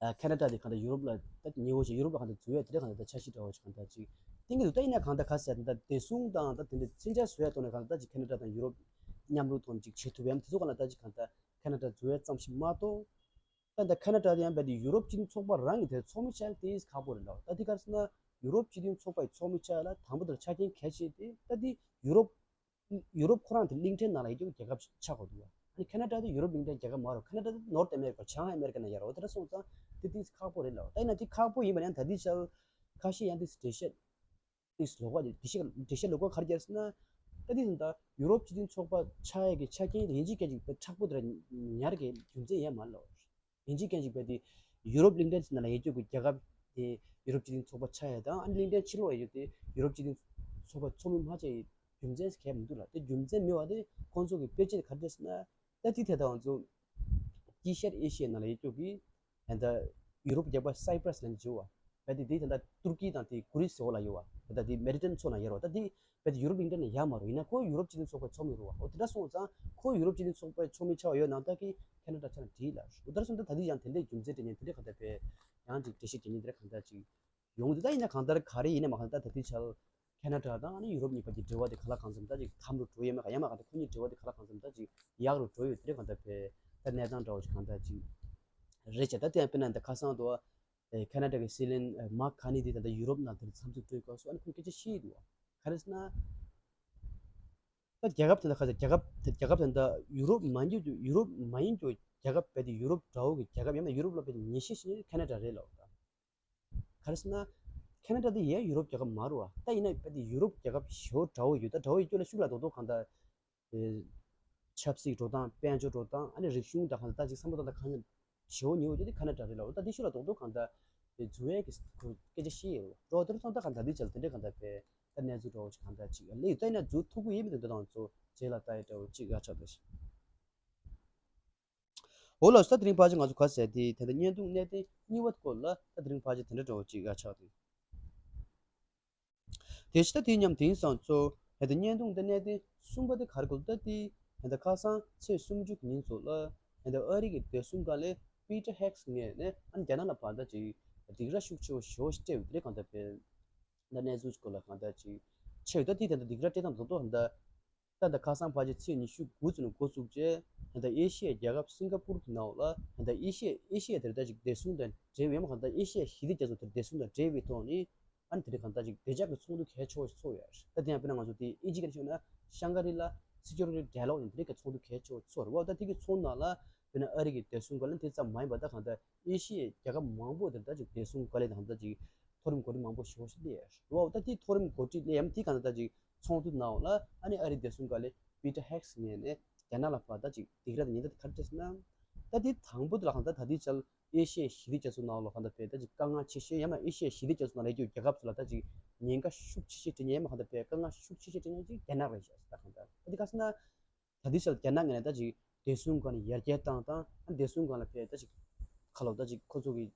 ཨ་ཁེ་ན་ཌ་དེ་གང་ལྟར་ཡུ་རོབ་ལ་ད་ཉེ་བོ་ཞིག་ཡུ་རོབ་ལ་གང་ལྟར་འཛུལ་ཡས་དེ་འདྲ་གང་ལྟར་ད་འཆར་གཞི་འདྲ་བོ་ཞིག་གང་ལྟར་ཅིག་བཏིང་གི་འདུག་ད་ཡིན་ན་གང་ལྟར་ག་ཟེར་ད་བདེ་སྲུང་དང་ད་དེ་འདྲ་མཚོན་ཆ་བཟོ་ཡས་ཐོག་ནས་གང་ལྟར་ད་ཅིག་ཁེ་ན་ཌ་དང་ཡུ་རོབ་མཉམ་རུབ་ཐོག་ནས་ཅིག་བྱེད་ཐུབ་ཡས་དེ་ཚོ་གང་ལ་ད་ཅིག་གང་ལྟར་ཁེ་ན་ཌ་འཛུལ་ཡས་ཙམ་ཞིག་མ་གཏོགས། ད་ད་ཁེ་ན་ཌ་དེ་ཡང་རྦད་དེ་ཡུ་རོབ་སྤྱི་མཐུན་ཚོགས་པ་རང་གི་དེ་ཚོགས་མི་ཆགས་ཡས་དེ་ཁག་པོ་རེད་འདུག་ད་དེ་ག་རེ་ཟེར་ན་ཡུ་རོབ་སྤྱི་མཐུན་ཚོགས་པ་ཡི་ཚོགས་མི་ཆགས་ཡས་ལ་དང་པོ་དེར་ཆ་རྐྱེན་གལ་ཆེ་དེ་ད་དེ་ཡུ་རོབ་ཡུ་རོབ་ཁོ་རང་དེ་གླིང་ཕྲན་ནང་ལ་ཡོད་རྒྱུ་རྒྱལ་ཁབ་ཆགས་དགོས་འདུག་ཨ་ནི་ཁེ་ན་ཌ་དེ་ཡུ་རོབ་གླིང་ཕྲན་རྒྱལ་ཁབ་མ་རེད། ཁེ་ན་ཌ་དེ་ནོར་ཐ་ཨ་མེ་རི་ཀ་བྱང་ཨ་མེ་རི་ཀ་ནང་ཡོད་རེད། འོ་དེ་འདྲ་སོང་ཙང་དེ་དེ་ཁག་པོ་རེད་ལ། ད་ཡིན་ན་དེ་ཁག་པོ་ཡིན་པ་ཡང་ད་དེ་ཆ་ཁ་ཤས་ཡང་དེ་འགྲེལ་བཤད་དེ་ལོགས་ཀ་འགྲེལ་བཤད་འགྲེལ་བཤད་ལོགས་ཀ་ག་རེ་རྒྱག་ཟེར་ན། ད་དེ་ད་ཡུ་རོབ་སྤྱི་མཐུན་ཚོགས་པ་ཆགས་ཡས་ཀྱི་ཆ་རྐྱེན་དེ་ཡིན་གཅིག་མིན་གཅིག་དཔེ་མཁྲེགས་པོ་དེ་འདྲ་ཉར་གྱི་རྒྱུ་མཚན་ཡོད་མ་རེད་ལ། ཡིན་གཅིག་མིན་གཅིག་རྦད་དེ་ཡུ་རོབ་གླིང་ཕྲན་ནང་ལ་ཡོད་རྒྱུ་གི་རྒྱལ་ཁབ་དེ་ཡུ་རོབ་སྤྱི་མཐུན་ཚོགས་པ་ཆགས་ཡས་དང་ཨ་ནི་གླིང་ཕྲན་ཕྱི་ལོགས་ཡོད་རྒྱུ་དེ་ཡུ་རོབ་སྤྱི་མཐུན་ཚོགས་པ་ཚོགས་མི་མ་ཆགས་ཡས་རྒྱུ་མཚན་གང་ཡང་མི་འདུག་ལ། དེ་རྒྱུ་མཚན་མེད་པ་དེ་ཁོང་ཚོ་གི་དཔེ་ཆ་དེ་ག་རེ་རེད་ཟེར་ན། ད་དེ་ཐད་ད་ང་ཚོ་དཀྱིལ་ཤར་ཨེ་ཤི་ཡའི་ནང་ལ་ཡོད་རྒྱུ་གི་ད་ཡུ་རོབ་རྒྱལ་ཁབ་སའི་པྲ་སི་ལབ་ནས་བརྗོད་པ། ད་དེ་དེ་ད་ལྟ་ཏུར་ཀི་དང་དེ་གུ་རིས་ཟེར་བ་ལ་ཡོད་པ། ད་དེ་མེ་ཌི་ཊི་རེ་ནི་ཡན་མཚོ་ནང་ཡོད་རེད་བ། ད་དེ་རྦད་དེ་ཡུ་རོབ་གླིང་ཕྲན་ནང་ཡོད་མ་རེད། ཡིན་ན་ཁོ་ཡུ་རོབ་སྤྱི་མཐུན་ཚོགས་པའི་ཚོགས་མི་རེད་བ། འོ་དེ་འདྲ་སོང་ཙང་ཁོ་ཡུ་རོབ་སྤྱི་མཐུན་ཚོགས་པའི་ཚོགས་མི་ཆགས་པ་ཡོད་ན་ད་གི་ཁེ་ན་ཌ་ཆ་ན་འགྲིག་ལ། འོ་དེ་འདྲ་སོང་ཙང་ད་དེ་ཡང་དེ་འདྲའི་རྒྱུ་མཚན་དེ་ནས་དེ་འདྲའི་གང་ལྟར་བས་ཡང་ཅིག་འགྲེལ་བཤད་བྱེད་མཁན་དེ་འདྲ་གང་ལྟར་ཅིག་ཡོང་འདུག་ད་ཡིན་ན་གང་ལྟར་ག་རེ་ཡིན་ན་མ་གང་ལྟར་ད་དེ་ཆ་ཁེ་ན་ཌ་དང་ཨ་ནི་ཡུ་རོབ་གཉིས་བར་གྱི་འབྲེལ་བ་དེ་གང་ལ་གང་འཚམ་ད་ཅིག་དམ་རུ་འགྲོ་ཡོད་མེད་ག་ཡང་མ་གང་ལྟར་ཁོ་གཉིས་འབྲེལ་བ་དེ་གང་ལ་གང་འཚམ་ད་ཅིག་ཡག་རུ་འགྲོ་ཡོད་དེ་འདྲ་གང་ལྟར་བས་ད་གནས་སྟངས་འདྲ་བོ་ཞིག་གང་ལྟར་ཅིག་རེད་བྱས། ད་དེ་ཡང་དཔེར་ན་འདི་ཁ་སང་དུ་ཨེ་ཁེ་ན་ཌ་གི་སྲིད་བློན་ཨེ་མཱག་ཁ་ནི་དེ་ད་ལྟ་ཡུ་རོབ་ནང་དེར་འཚམས་གཟིགས་སྤྲོད་སྐབས་སུ་ཨ་ནི་ཁོས་སྐད་ཆ་བཤད་ཡོད་འདུག་བ། ག་རེ་ཟེར་ན། ད་རྒྱལ་ཁབ་དེ་འདྲ་ཁ་ཤས་རྒྱལ་ཁབ་དེ་རྒྱལ་ཁབ་དེ་འདྲ་ཡུ་རོབ་མ་ཡིན་རྒྱུ་ཡུ་རོབ་མ་ཡིན་རྒྱུ་རྒྱལ་ཁབ་རྦད་དེ་ཡུ་རོབ་འདྲ་བོ་གི་རྒྱལ་ཁབ་ཡང་ན་ཡུ་རོབ་ལ་རྦད་དེ་ཉེ་ཤོས་ཤིག་ནི་ཁེ་ན་ཌ་རེད་ལབ་ད། ག་རེ་ཟེར་ན། ཁེ་ན་ཌ་དེ་ཡང་ཡུ་རོབ་རྒྱལ་ཁབ་མ་རེད་བ། ད་ཡིན་ན་རྦད་དེ་ཡུ་རོབ་རྒྱལ་ཁབ་ཞེ་པོ་འདྲ་བོ་ཡོད། ད་འདྲ་བོ་ཡོད་རྒྱུ་ལ་ཤུགས་ལ་རྡོག་རྡོག་གང་ལྟར། ཨེ། ཆབ་སྲིད་འགྲོ་སྟངས་དཔལ་འབྱོར་འགྲོ་སྟངས་ཨ་ནི་རིག་གཞུང་དང་གང་ལྟར་ད་ཅིག་བསམ་བློ་བཏང་ད་གང་ཞེ་པོ་ཉེ་བོ་ཡོད་དེ་ཁེ་ན་ཌ་རེད་ལབ། ད་དེ་ཤུགས་ལ་རྡོག་རྡོག་གང་ལྟར། ཨེ། འཛུལ་ཡས་ཀྱི་སྐོར་སྐད་ཆ་བཤད་ཡོད་རེད་བ། འགྲོ་དེར་ཚོང་ད་གང་ལྟར་དེ་ཆ་ལ་དེ་འདྲ་གང་ལྟར་བས་ད་གནས་ཚུལ་འདྲ་བོ་ཅིག་གང་ལྟར་ཅིག་ལས་ད་ཡིན་ན་འཛུལ་ཐུབ་ཀྱི་ཡོད་མེད་དེ་འདྲ་དང་ཚོ་རྗེས་ལ་ལྟ་ཡས་འདྲ་བོ་ཅིག་ཡག་ཆགས་འདུག་ཤག་འོ་ལགས་སོ། ད་དེ་རིང་ཕལ་ཆེར་ང་ཚོ་ག་ཟེར་དེ་ད་ལྟ་བརྙན་ཐུང་གནད་དོན་གཉིས་པ་སྐོར་ལ་ད་དེ་རིང་ཕལ་ཆེར་དེ་འདྲ་འདྲ་བོ་ཅིག་ཡག་ཆགས་འདུག་དེ་ཕྱི་ད་དེ་མཉམ་དེང་སང་ཚོ་ད་ལྟ་བརྙན་ཐུང་ད་གནད་དོན་གསུམ་པ་དེ་ག་རེ་གོ་ད་དེ་ད་ལྟ་ཁ་སང་ཚེས་སུམ་ཅུ་ཉིན་ཚོ་ལ་ད་ལྟ་ཨ་རི་གི་བདེ་སྲུང་ཁང་ལས་པི་ཊར་ཧེག་སི་ངོས་ནས་ཨ་ནི་རྒྱ་ནག་ལ་བར་ད་ཅིག་སྡིགས་ར་ཤུགས་ཆེ་བོ་ཞེ་པོ་ཞིག་སྤྲད་ཡོད་དེ་རེད། གང་ལྟར་བས་ད་གནས་ཚུལ་སྐོར་ལ་གང་ལྟར་ཅིག་ཆེ་ཡོད། ད་དེ་ད་ལྟ་སྡིགས་ར་སྤྲད་སྟངས་རྡོག་རྡོག་ད་ལྟ། ད་ལྟ་ཁ་སང་ཕལ་ཆེར་ཚེས་ཉི་ཤུ་དགུ་ཚུན་འགོ་བཙུགས་རྗེས་ད་ལྟ་ཨེ་ཤི་ཡའི་རྒྱལ་ཁབ་སིང་ག་པུར་གྱི་ནང་ལ་ད་ལྟ་ཨེ་ཤི་ཡ་ཨེ་ཤི་ཡ་དེར་ད་ཅིག་བདེ་སྲུང་དང་འབྲེལ་བའི་མ་གང་ལྟར་ཨེ་ཤི་ཡ་ཞི་བདེ་རྒྱ་མཚོ་དེར་བདེ་སྲུང་དང་འབྲེལ་བའི་ཐོག་ནས་ཨ་ནི་དེ་རིང་གང་ལྟར་ཅིག་བདེ་འཇགས་ཀྱི་ཚོགས་འདུ་གལ་ཆེ་བོ་ཞིག་ཚོགས་ཡོད་རེད། ད་དེ་ཡང་དཔེར་ན་ང་ཚོ་དེ་ཨིན་ཇི་སྐད་ནས་ཤོད་ན་ཤང་ག་རི་ལ་སི་ཀུ་རི་ཊི་ཌའི་ལོག་ཡིན་དེ་རིང་གི་ཚོགས་འདུ་གལ་ཆེ་བོ་ཚོགས་རེད་བ། ད་དེ་གི་ཚོགས་ནང་ལ་དཔེར་ན་ཨ་རི་གི་བདེ་སྲུང་སྒང་ལ་དེ་ཙམ་མ་ཡིན་པ་ད་གང་ལྟར་ཨེ་ཤི་ཡའི་རྒྱལ་ཁབ་མང་པོ་དེར་ད་ཅིག་བདེ་སྲུང་སྒང་ལ་ད་གང་ལྟར་ཅིག་མཐོ་རིམ་འགོ་ཁྲིད་མང་པོ་ཞེ་པོ་ཞིག་སླེབས་ཡོད་རེད་བ། ད་དེ་མཐོ་རིམ་འགོ་ཁྲིད་སླེབས་ཡམ་དེ་གང་ལྟར་ད་ཅིག་ཚོགས་འདུ་ནང་ལ་ཨ་ནི་ཨ་རི་བདེ་སྲུང་སྒང་ལས་པི་ཊར་ཧེག་སི་ངོས་ནས་རྒྱ་ནག་ལ་བར་ད་ཅིག་སྡིགས་ར་དང་ཉེན་བརྡ་དེ་ག་རེ་སྤྲད་ཟེར་ན། ད་དེ་དང་པོ་དེ་ལ་གང་ལྟར་ད་ལྟའི་ཆར་ཨེ་ཤི་ཡའི་ཞི་བདེ་རྒྱ་མཚོ་ནང་ལ་གང་ལྟར་བས་ད་ཅིག་དཀའ་ངལ་ཆེ་ཤོས་ཡང་ན་ཨེ་ཤི་ཡའི་ཞི་བདེ་རྒྱ་མཚོ་ནང་ལ་ཡོད་རྒྱལ་ཁབ་ཚོ་ལ་ད་ཅིག་ཉེན་ཁ་ཤུགས་ཆེ་ཤོས་སྤྲད་མཁན་ཡང་མ་གང་ལྟར་བས་དཀའ་ངལ་ཤུགས་ཆེ་ཤོས་སྤྲད་མཁན་ཅིག་རྒྱ་ནག་རེད་ཤག་ད་གང་ལྟར་ད་དེ་ག་ཟེར་ན། ད་ལྟའི་ཆར་རྒྱ་ནག་ངོས་ནས་ད་ཅིག་བདེ་སྲུང་སྒང་ལ་ཡར་རྒྱས་བཏང་དང་ཨ་བདེ་སྲུང་སྒང་ལ་བས་ད་ཅིག་ཁ་ལོ་ད་ཅིག་ཁོ་ཚོ་གི་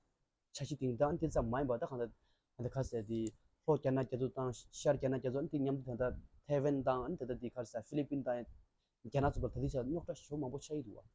འཆར་གཞི་དེ་ཡིན་ད་ཨ་དེ་ཙམ་མ་ཡིན་པ་ད་གང་ལྟར་ད་ལྟ་ག་ཟེར་དེ་ལྷོ་རྒྱ་ནག་རྒྱ་མཚོ་དང་ཤར་རྒྱ་ནག་རྒྱ་མཚོ་ཨ་དེ་མཉམ་དུ་ད་ལྟ་ཐའེ་ཝན་དང་ཨ་ད་ལྟ་དེ་ག་ཟེར་ཧྥི་ལི་པིན་དང་རྒྱ་ནག་ཚོ་བར་ད་ལྟའི་ཆར་རྙོག་དྲ་ཞེ་པོ་མང་པོ་ཆགས་ཀྱི་འདུག་བ།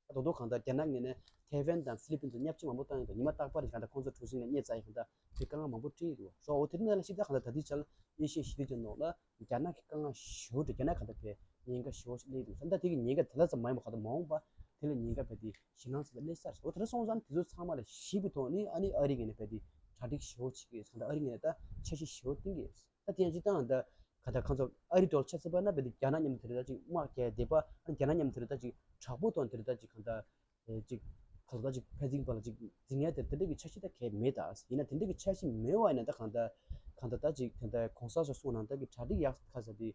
ད་རྡོག་རྡོག་གང་ལྟར་རྒྱ་ནག་ངོས་ནས་ཐའེ་ཝན་དང་ཧྥི་ལི་པིན་དུ་བརྙས་བཅོས་མང་པོ་བཏང་ཡོད་འདུག་ཉི་མ་རྟག་པར་གང་ལྟར་ཁོང་ཚོ་གྲུ་གཟིངས་ནས་རྙེད་ཚར་ཡོད། གང་ལྟར་དེ་དཀའ་ངལ་མང་པོ་འཕྲད་ཀྱི་འདུག་བ། འོ་དེ་ནང་ལ་ཞིག་ད་གང་ལྟར་ད་ལྟའི་ཆར་ཨེ་ཤི་ཡའི་ཞི་བདེ་རྒྱ་མཚོ་ནང་ལ་རྒྱ་ནག་གི་དཀའ་ངལ་ཞེ་པོ་འདྲ་རྒྱ་ནག་གང་ལྟར་བས་ཉེན་ཁ་ཞེ་པོ་ཞིག་སླེབས་འདུག་ད་ལྟ་དེ་གི་ཉེན་ཁ་དེ་ལ་ཙམ་མ་ཡིན་པ་གང་ལྟར་མ་འོངས་པ་ དེ་ལ་ཉེན་ཁ་བས་དེ་ཞེད་སྣང་ཟེར་བ་སླེབས་ས་རེད། འོ་དེ་འདྲ་སོང་ཙང་དེ་ཚོ་ཚང་མ་ལ་ཞིབ་པའི་ཐོག་ནས་ཨ་ནི་ཨ་རི་གི་ནས་བས་དེ་གྲ་སྒྲིག་ཞེ་པོ་བྱེད་ཀྱི་ཡོད། ད་ཨ་རི་གི་ནས་ད་འཆར་གཞི་ཞེ་པོ་བཏིང་གི་ཡོད། ད་དེ་ཡང་སྤྱིར་བཏང་ད་ག་ད་ཁ་ཚོ་ཨ་རི་འགྲོ་ཆ་ཚ་པ་ན་བས་དེ་རྒྱ་ནག་མཉམ་དུ་དེ་རེད། ད་ཅིག་དམག་རྒྱག་བསྡད་པ། ཨ་ནི་རྒྱ་ནག་མཉམ་དུ་དེ་རེད། ད་ཅིག་དྲག་པོ་དང་དེ་རེད། ད་ཅིག་ག་ད། ཨེ་ཅིག་ག་ལ་ད་ཅིག་ཕན་ཚུན་བར་ལ་ཅིག་འཛིང་ཡ་དེ་དེ་འདྲ་གི་འཆར་གཞི་ད་གས་མེད་ད། ཡིན་ན་དེ་འདྲ་གི་འཆར་གཞི་མེད་པ་ཡིན་ན་ད་གང་ད་གང་ད་ད་ཅིག་གང་ད་གོང་ས་མཆོག་གསུངས་ནང་ད་གི་གྲ་སྒྲིག་ཡག་ཁ་ས་དེ་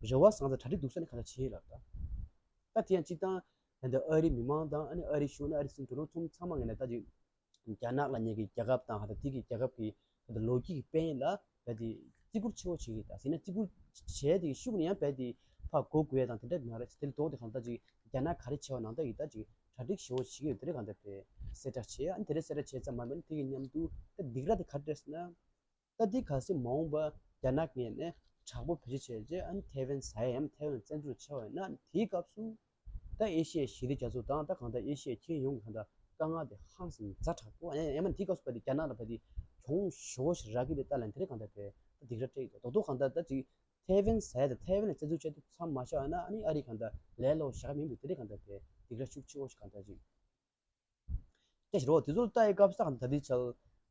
རེ་བ་བཟང་ས་གྲ་སྒྲིག་སྡུག་ས་ནི་གང་ད་བྱེད་ལབ་ད། ད་དེ་ཡང་སྤྱིར་བཏང་ད་ད་ཨ་རི་མི་མང་དང་ཨ་ནི་ཨ་རི་གཞུང་ནི་ཨ་རི་སྲིད་འཛིན་ཚང་མ་ངས་ན་ད་ཅིག་རྒྱ་ནག་ལབ་མཁན་གྱི་རྒྱལ་ཁབ་དང་ཧ་ད་དེ་གི་རྒྱལ་ཁབ་ཀྱི་ད་ལོ་རྒྱུས་ཀྱི་དཔལ་ཡོན་ལ་ད་དེ་བརྩི་བཀུར་ཆེ་བོ་བྱེད་ཀྱི་ད་ཟེར་ན་བརྩི་བཀུར་བྱས་དེ་ཤུགས་ནས་ཡང་བས་དེ་ཕར་གོ་དགོས་ཡ་དང་དེ་འདྲ་མ་རེད། དེ་ལ་ལྡོག་དེ་གང་ད་ཅིག་རྒྱ་ནག་ག་རེ་བྱས་པ་ནང་ལྟར་གྱི་ད་ཅིག་གྲ་སྒྲིག་ཞེ་པོ་བྱེད་ཀྱི་ཡོད། དེ་རེད་གང་ད་བས་གསལ་བསྒྲགས་བྱས། ཨ་ནི་དེ་རེད་གསལ་བསྒྲགས་བྱས་ཙམ་མ་མིན་དེ་གི་མཉམ་དུ་ད་སྡིགས་ར་དེ་ག་རེ་རེད་ཟེར་ན། ད་འདི་གལ་སྲིད་མ་འོངས་པ་རྒྱ་ནག་ངོས་ནས་དྲག་པོ་བེད་སྤྱོད་བྱས་རྗེས་ཨ་ནི་ཐའེ་ཝན་ཟ་ཡ་ཡང་ཐའེ་ཝན་བཙན་འཛུལ་བྱས་པ་ཡིན་ན། ཨ་ནི་དེའི་སྐབས་སུ་ད་ཨེ་ཤི་ཡའི་ཞི་བདེ་རྒྱ་མཚོ་དང་ད་གང་ལྟར་ཨེ་ཤི་ཡའི་ཁྱོན་ཡོངས་ཀྱི་གང་ལྟར་དཀའ་ངལ་དེ་ཧང་སང་ཛ་དྲག་པོ། ཨ་ནི་ཡང་མིན་དེའི་སྐབས་སུ་བས་དེ་རྒྱ་ནག་ལ་བས་དེ་གྱོང་ཞེ་པོ་ཞིག་རག་གི་རེད་ད་ལབ་དེ་རེད་གང་ལྟར་བས་ད་སྡིགས་ར་སྤྲད་ཀྱི་འདུག། རྡོག་རྡོག་གང་ལྟར་ད་ཅིག་ཐའེ་ཝན་ཟ་ཡ་དང་ཐའེ་ཝན་ལ་བཙན་འཛུལ་བྱས་དུས་མཚམས་མ་བཞག་ན་ཨ་ནི་ཨ་རི་གང་ལྟར་ལས་སླ་པོ་བཞག་གི་མིན་འདུག། དེ་རེད་གང་ལྟར་བས་སྡིགས་ར་ཤུགས་ཆེ་བོ་ཞིག་གང་ལྟར་ཅིག་སྐད་ཆ་རོ་དེ་ཚོར་ལྟ་ཡི་སྐབས་སུ་ད་ལྟའི་ཆར་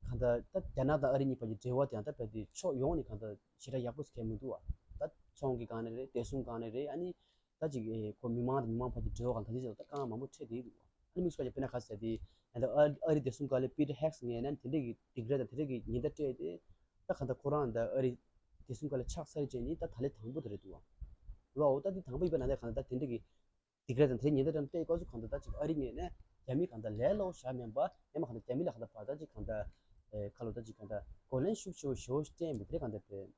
གང་ལྟར་ད་རྒྱ་ནག་དང་ཨ་རི་གཉིས་བར་གྱི་འབྲེལ་བ་དེ་ཡང་ད་བས་དེ་ཕྱོགས་ཡོངས་ནས་གང་ལྟར་ཞེ་དྲག་ཡག་པོ་ཟེར་མཁན་མི་འདུག་བ། ད་ཚོང་གི་སྒང་ནས་རེད། བདེ་སྲུང་སྒང་ནས་རེད། ཨ་ནི་ད་ཅིག་ཨེ་ཁོ་མི་མང་དང་མི་མང་བར་གྱི་འབྲེལ་བ་གང་ལྟར་དེ་ཚོ་ད་དཀའ་ངལ་མང་པོ་འཕྲད་བསྡད་འདུག་བ། ཨ་ནི་དམིགས་སུ་བཀར་ཅིག་དཔེར་ན་ག་ཟེར་དེ་ད་ཨ་ཨ་རི་བདེ་སྲུང་བཀའ་བློན་པི་ཏར་ཧེག་སི་ངོས་ནས་དེ་འདྲས་ཀྱི་སྡིགས་ར་དང་དེ་འདྲས་ཀྱི་ཉེན་བརྡ་སྤྲད་དེ། ད་གང་ལྟར་ཁོ་རང་ད་ཨ་རི་བདེ་སྲུང་བཀའ་བློན་ཆགས་ཚར་རྗེས་ནི་ད་ད་ལན་དང་པོ་དེ་རེད་འདུག་བ། ལོ་འོ་ད་དེ་དང་པོ་ཡིན་པ་ན་ད་གང་ལྟར་ད་དེ་འདྲས་ཀྱི་སྡིགས་ར་དང་དེ་ཉེན་བརྡ་དང་སྤྲད་སྐབས་སུ་གང་ལྟར་ད་ཅིག་ཨ་རི་ངོས་ནས་རྒྱ་མི་གང་ལྟར་ལས་སླ་པོ་བཞག་མིན་པ། ཡང་མིན་གང་ལྟར་རྒྱ་མི་ལ་གང་ལྟར་བར་ད་ཅིག་གང་ལྟར་ཨེ་ཁ་ལོ་ད་ཅིག་གང་ལྟར་གོ་ལན་ཤུགས་ཆེ་བོ་ཞེ་པོ་ཞིག་སྤྲད་མི་དེ་རེད་གང་ལྟར་བས།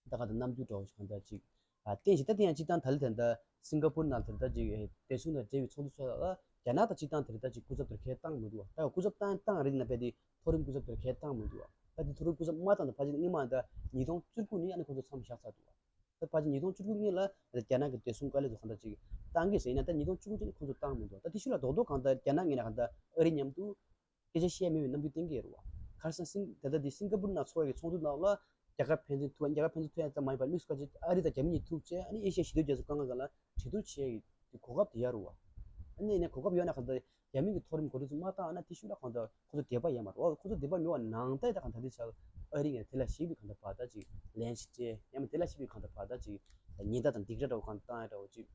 ད་གང་ལྟར་རྣམ་འགྱུར་འདྲ་བོ་ཞིག་གང་ལྟར་ཅིག་ཨ་བསྟན་ཞིག་ད་དེ་ཡང་སྤྱིར་བཏང་ད་ལི་ད་ལྟ་སིང་ག་པུར་ནང་ད་ལྟ་ཅིག་ཨེ་བདེ་སྲུང་དང་འབྲེལ་བའི་ཚོགས་འདུ་སོགས་ལ་རྒྱ་ནག་ད་སྤྱིར་བཏང་དེ་རེད་ད་ཅིག་སྐུ་ཚབ་དེར་ཁས་བཏང་མི་འདུག་བ། ད་སྐུ་ཚབ་བཏང་བཏང་རེད་ན་བས་དེ་མཐོ་རིམ་སྐུ་ཚབ་དེར་ཁས་བཏང་མི་འདུག་བ། ད་དེ་མཐོ་རིམ་སྐུ་ཚབ་མ་བཏང་ད་ཕལ་ཆེར་སྔོན་མ་ད་ཉིས་སྟོང་བཅུ་དགུ་ནས་ཨ་ནི་ཁོང་ཚོ་མཚམས་བཞག་ཚར་འདུག་བ། ད་ཕལ་ཆེར་ཉིས་སྟོང་བཅུ་དགུ་སྔོན་ལ་རྒྱ་ནག་གི་བདེ་སྲུང་བཀའ་བློན་ཚོ་གང་ལྟར་ཅིག་བཏང་གི་ཟེར་ཡིན་ན། ད་ཉིས་སྟོང་བཅུ་དགུ་ཅིག་ནི་ཁོང་ཚོ་བཏང་མི་འདུག། ད་དེ་ཤུལ་ལ་རྡོག་རྡོག་གང་ལྟར་རྒྱ་ནག་ངོས་ནས་གང་ལྟར་ཨ་རི་མཉམ་དུ་སྐད་ཆ་བཤད་མེད་པའི་རྣམ་འགྱུར་བསྟན་གྱི་ཡོད་རེད་བ། ག་རེ་ཟེར་ན་སིང་ད་ལྟ་འདི་སིང་ག་པུར་ནང་ཚོགས་ཡག་གི་ཚོགས་འདུ་ནང་ལ་རྒྱལ་ཁབ་ཕན་ཚུན་ཐུག་རྒྱལ་ཁབ་ཕན་ཚུན་ཐུག་ཡག་ཙམ་མ་ཡིན་པར་དམིགས་སུ་བཀར་ཅིག་ཨ་རི་དང་རྒྱ་མི་གཉིས་ཐུག་བྱས་ཨ་ནི་ཨེ་ཤི་ཡ་ཞི་བདེ་རྒྱ་མཚོ་དཀའ་ངལ་སྒང་ལ་གྲོས་བསྡུར་བྱེད་ཡག་གི་གོ་སྐབས་དེ་ཡོད་རེད་བ། ཨ་ནི་ཡིན་ན་གོ་སྐབས་ཡོད་ན་གང་ལྟར་རྒྱ་མི་གི་མཐོ་རིམ་འགོ་ཁྲིད་ཚོ་མ་བཏང་ན་དེ་ཤུལ་ལ་གང་ལྟར་ཁོ་ཚོ་དད་པ་ཡོད་མ་རེད་བ། ཁོ་ཚོ་དད་པ་མེད་པ་ནང་ལྟར་ད་གང་ལྟར་དེ་ཆགས་ཨ་རི་ངས་དེ་ལ་ཞིབ་པའི་གང་ལྟར་བར་ད་ཅིག་ལན་ཞིག་སྤྲད་ཡང་མིན་དེ་ལ་ཞིབ་པའི་གང་ལྟར་བར་ད་ཅིག་ཉེན་བརྡ་དང་སྡིགས་ར་འདྲ་བོ་གང་ལྟར་བཏང་ཡ་འདྲ་བོ་ཅིག་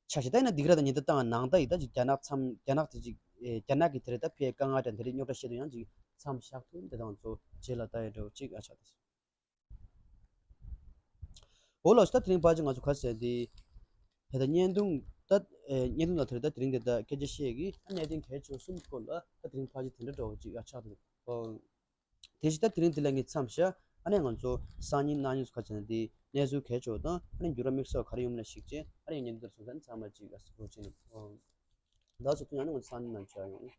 ཆ་ཤས་ད་ཡིན་ན་སྡིགས་ར་དང་ཉེན་བརྡ་བཏང་ནང་ད་ཡིན་ད་ཅིག་རྒྱ་ནག་མཚམས་རྒྱ་ནག་དེ་ཅིག་ཨེ་རྒྱ་ནག་གི་དེ་རེད་ད་ཕའི་དཀའ་ངལ་དང་དེ་རེད་རྙོག་དྲ་བཤད་དུས་ཡང་ཅིག་མཚམས་བཞག་ཐུབ་དེ་དང་ཚོ་རྗེས་ལ་ལྟ་ཡ་འདྲ་བོ་ཅིག་ཨ་ཆགས་ཏེ། འོ་ལགས་སོ། ད་དེ་རིང་ཕལ་ཆེར་ང་ཚོ་ག་ཟེར་དེ་ད་ལྟ་བརྙན་ཐུང་ད་ཨེ་བརྙན་ཐུང་ལ་དེ་རེད་ད་དེ་རིང་དེ་ད་སྐད་ཆ་བཤད་ཀྱི་ད་གནད་དོན་གལ་ཆེ་བ་གསུམ་སྐོར་ལ་ད་དེ་རིང་ཕལ་ཆེར་དེ་འདྲ་འདྲ་བོ་ཅིག་ཨ་ཆགས་འདུག་ཨོ། དེ་བཞིན་ད་དེ་རིང་འདི་ལ་ངས་མཚམས་བཞག་ཨ་ནི་ང་ཚོ་སང་ཉིན་གནངས་ཉིན་སུ་ཁ་ཆེ་ན་དེ་གནས་ཚུལ་གལ་ཆེ་བ་དང་ཨ་ནི་འགྱུར་བ་དམིགས་བསལ་བ་ག་རེ་ཡོང་མིན་ལ་གཞིགས་བྱས་ཨ་ནི་ངས་འདི་ལྟར་སོང་ཙང་ཚང་མ་ཅིག་ཨ་སི་གོ་ཆེ་ནི་ཨོ། ད་ཚོ་ཐུན་ཡང་ནི་ང་ཚོ་སང་ཉིན་ནང་མཇལ་ཡོང་།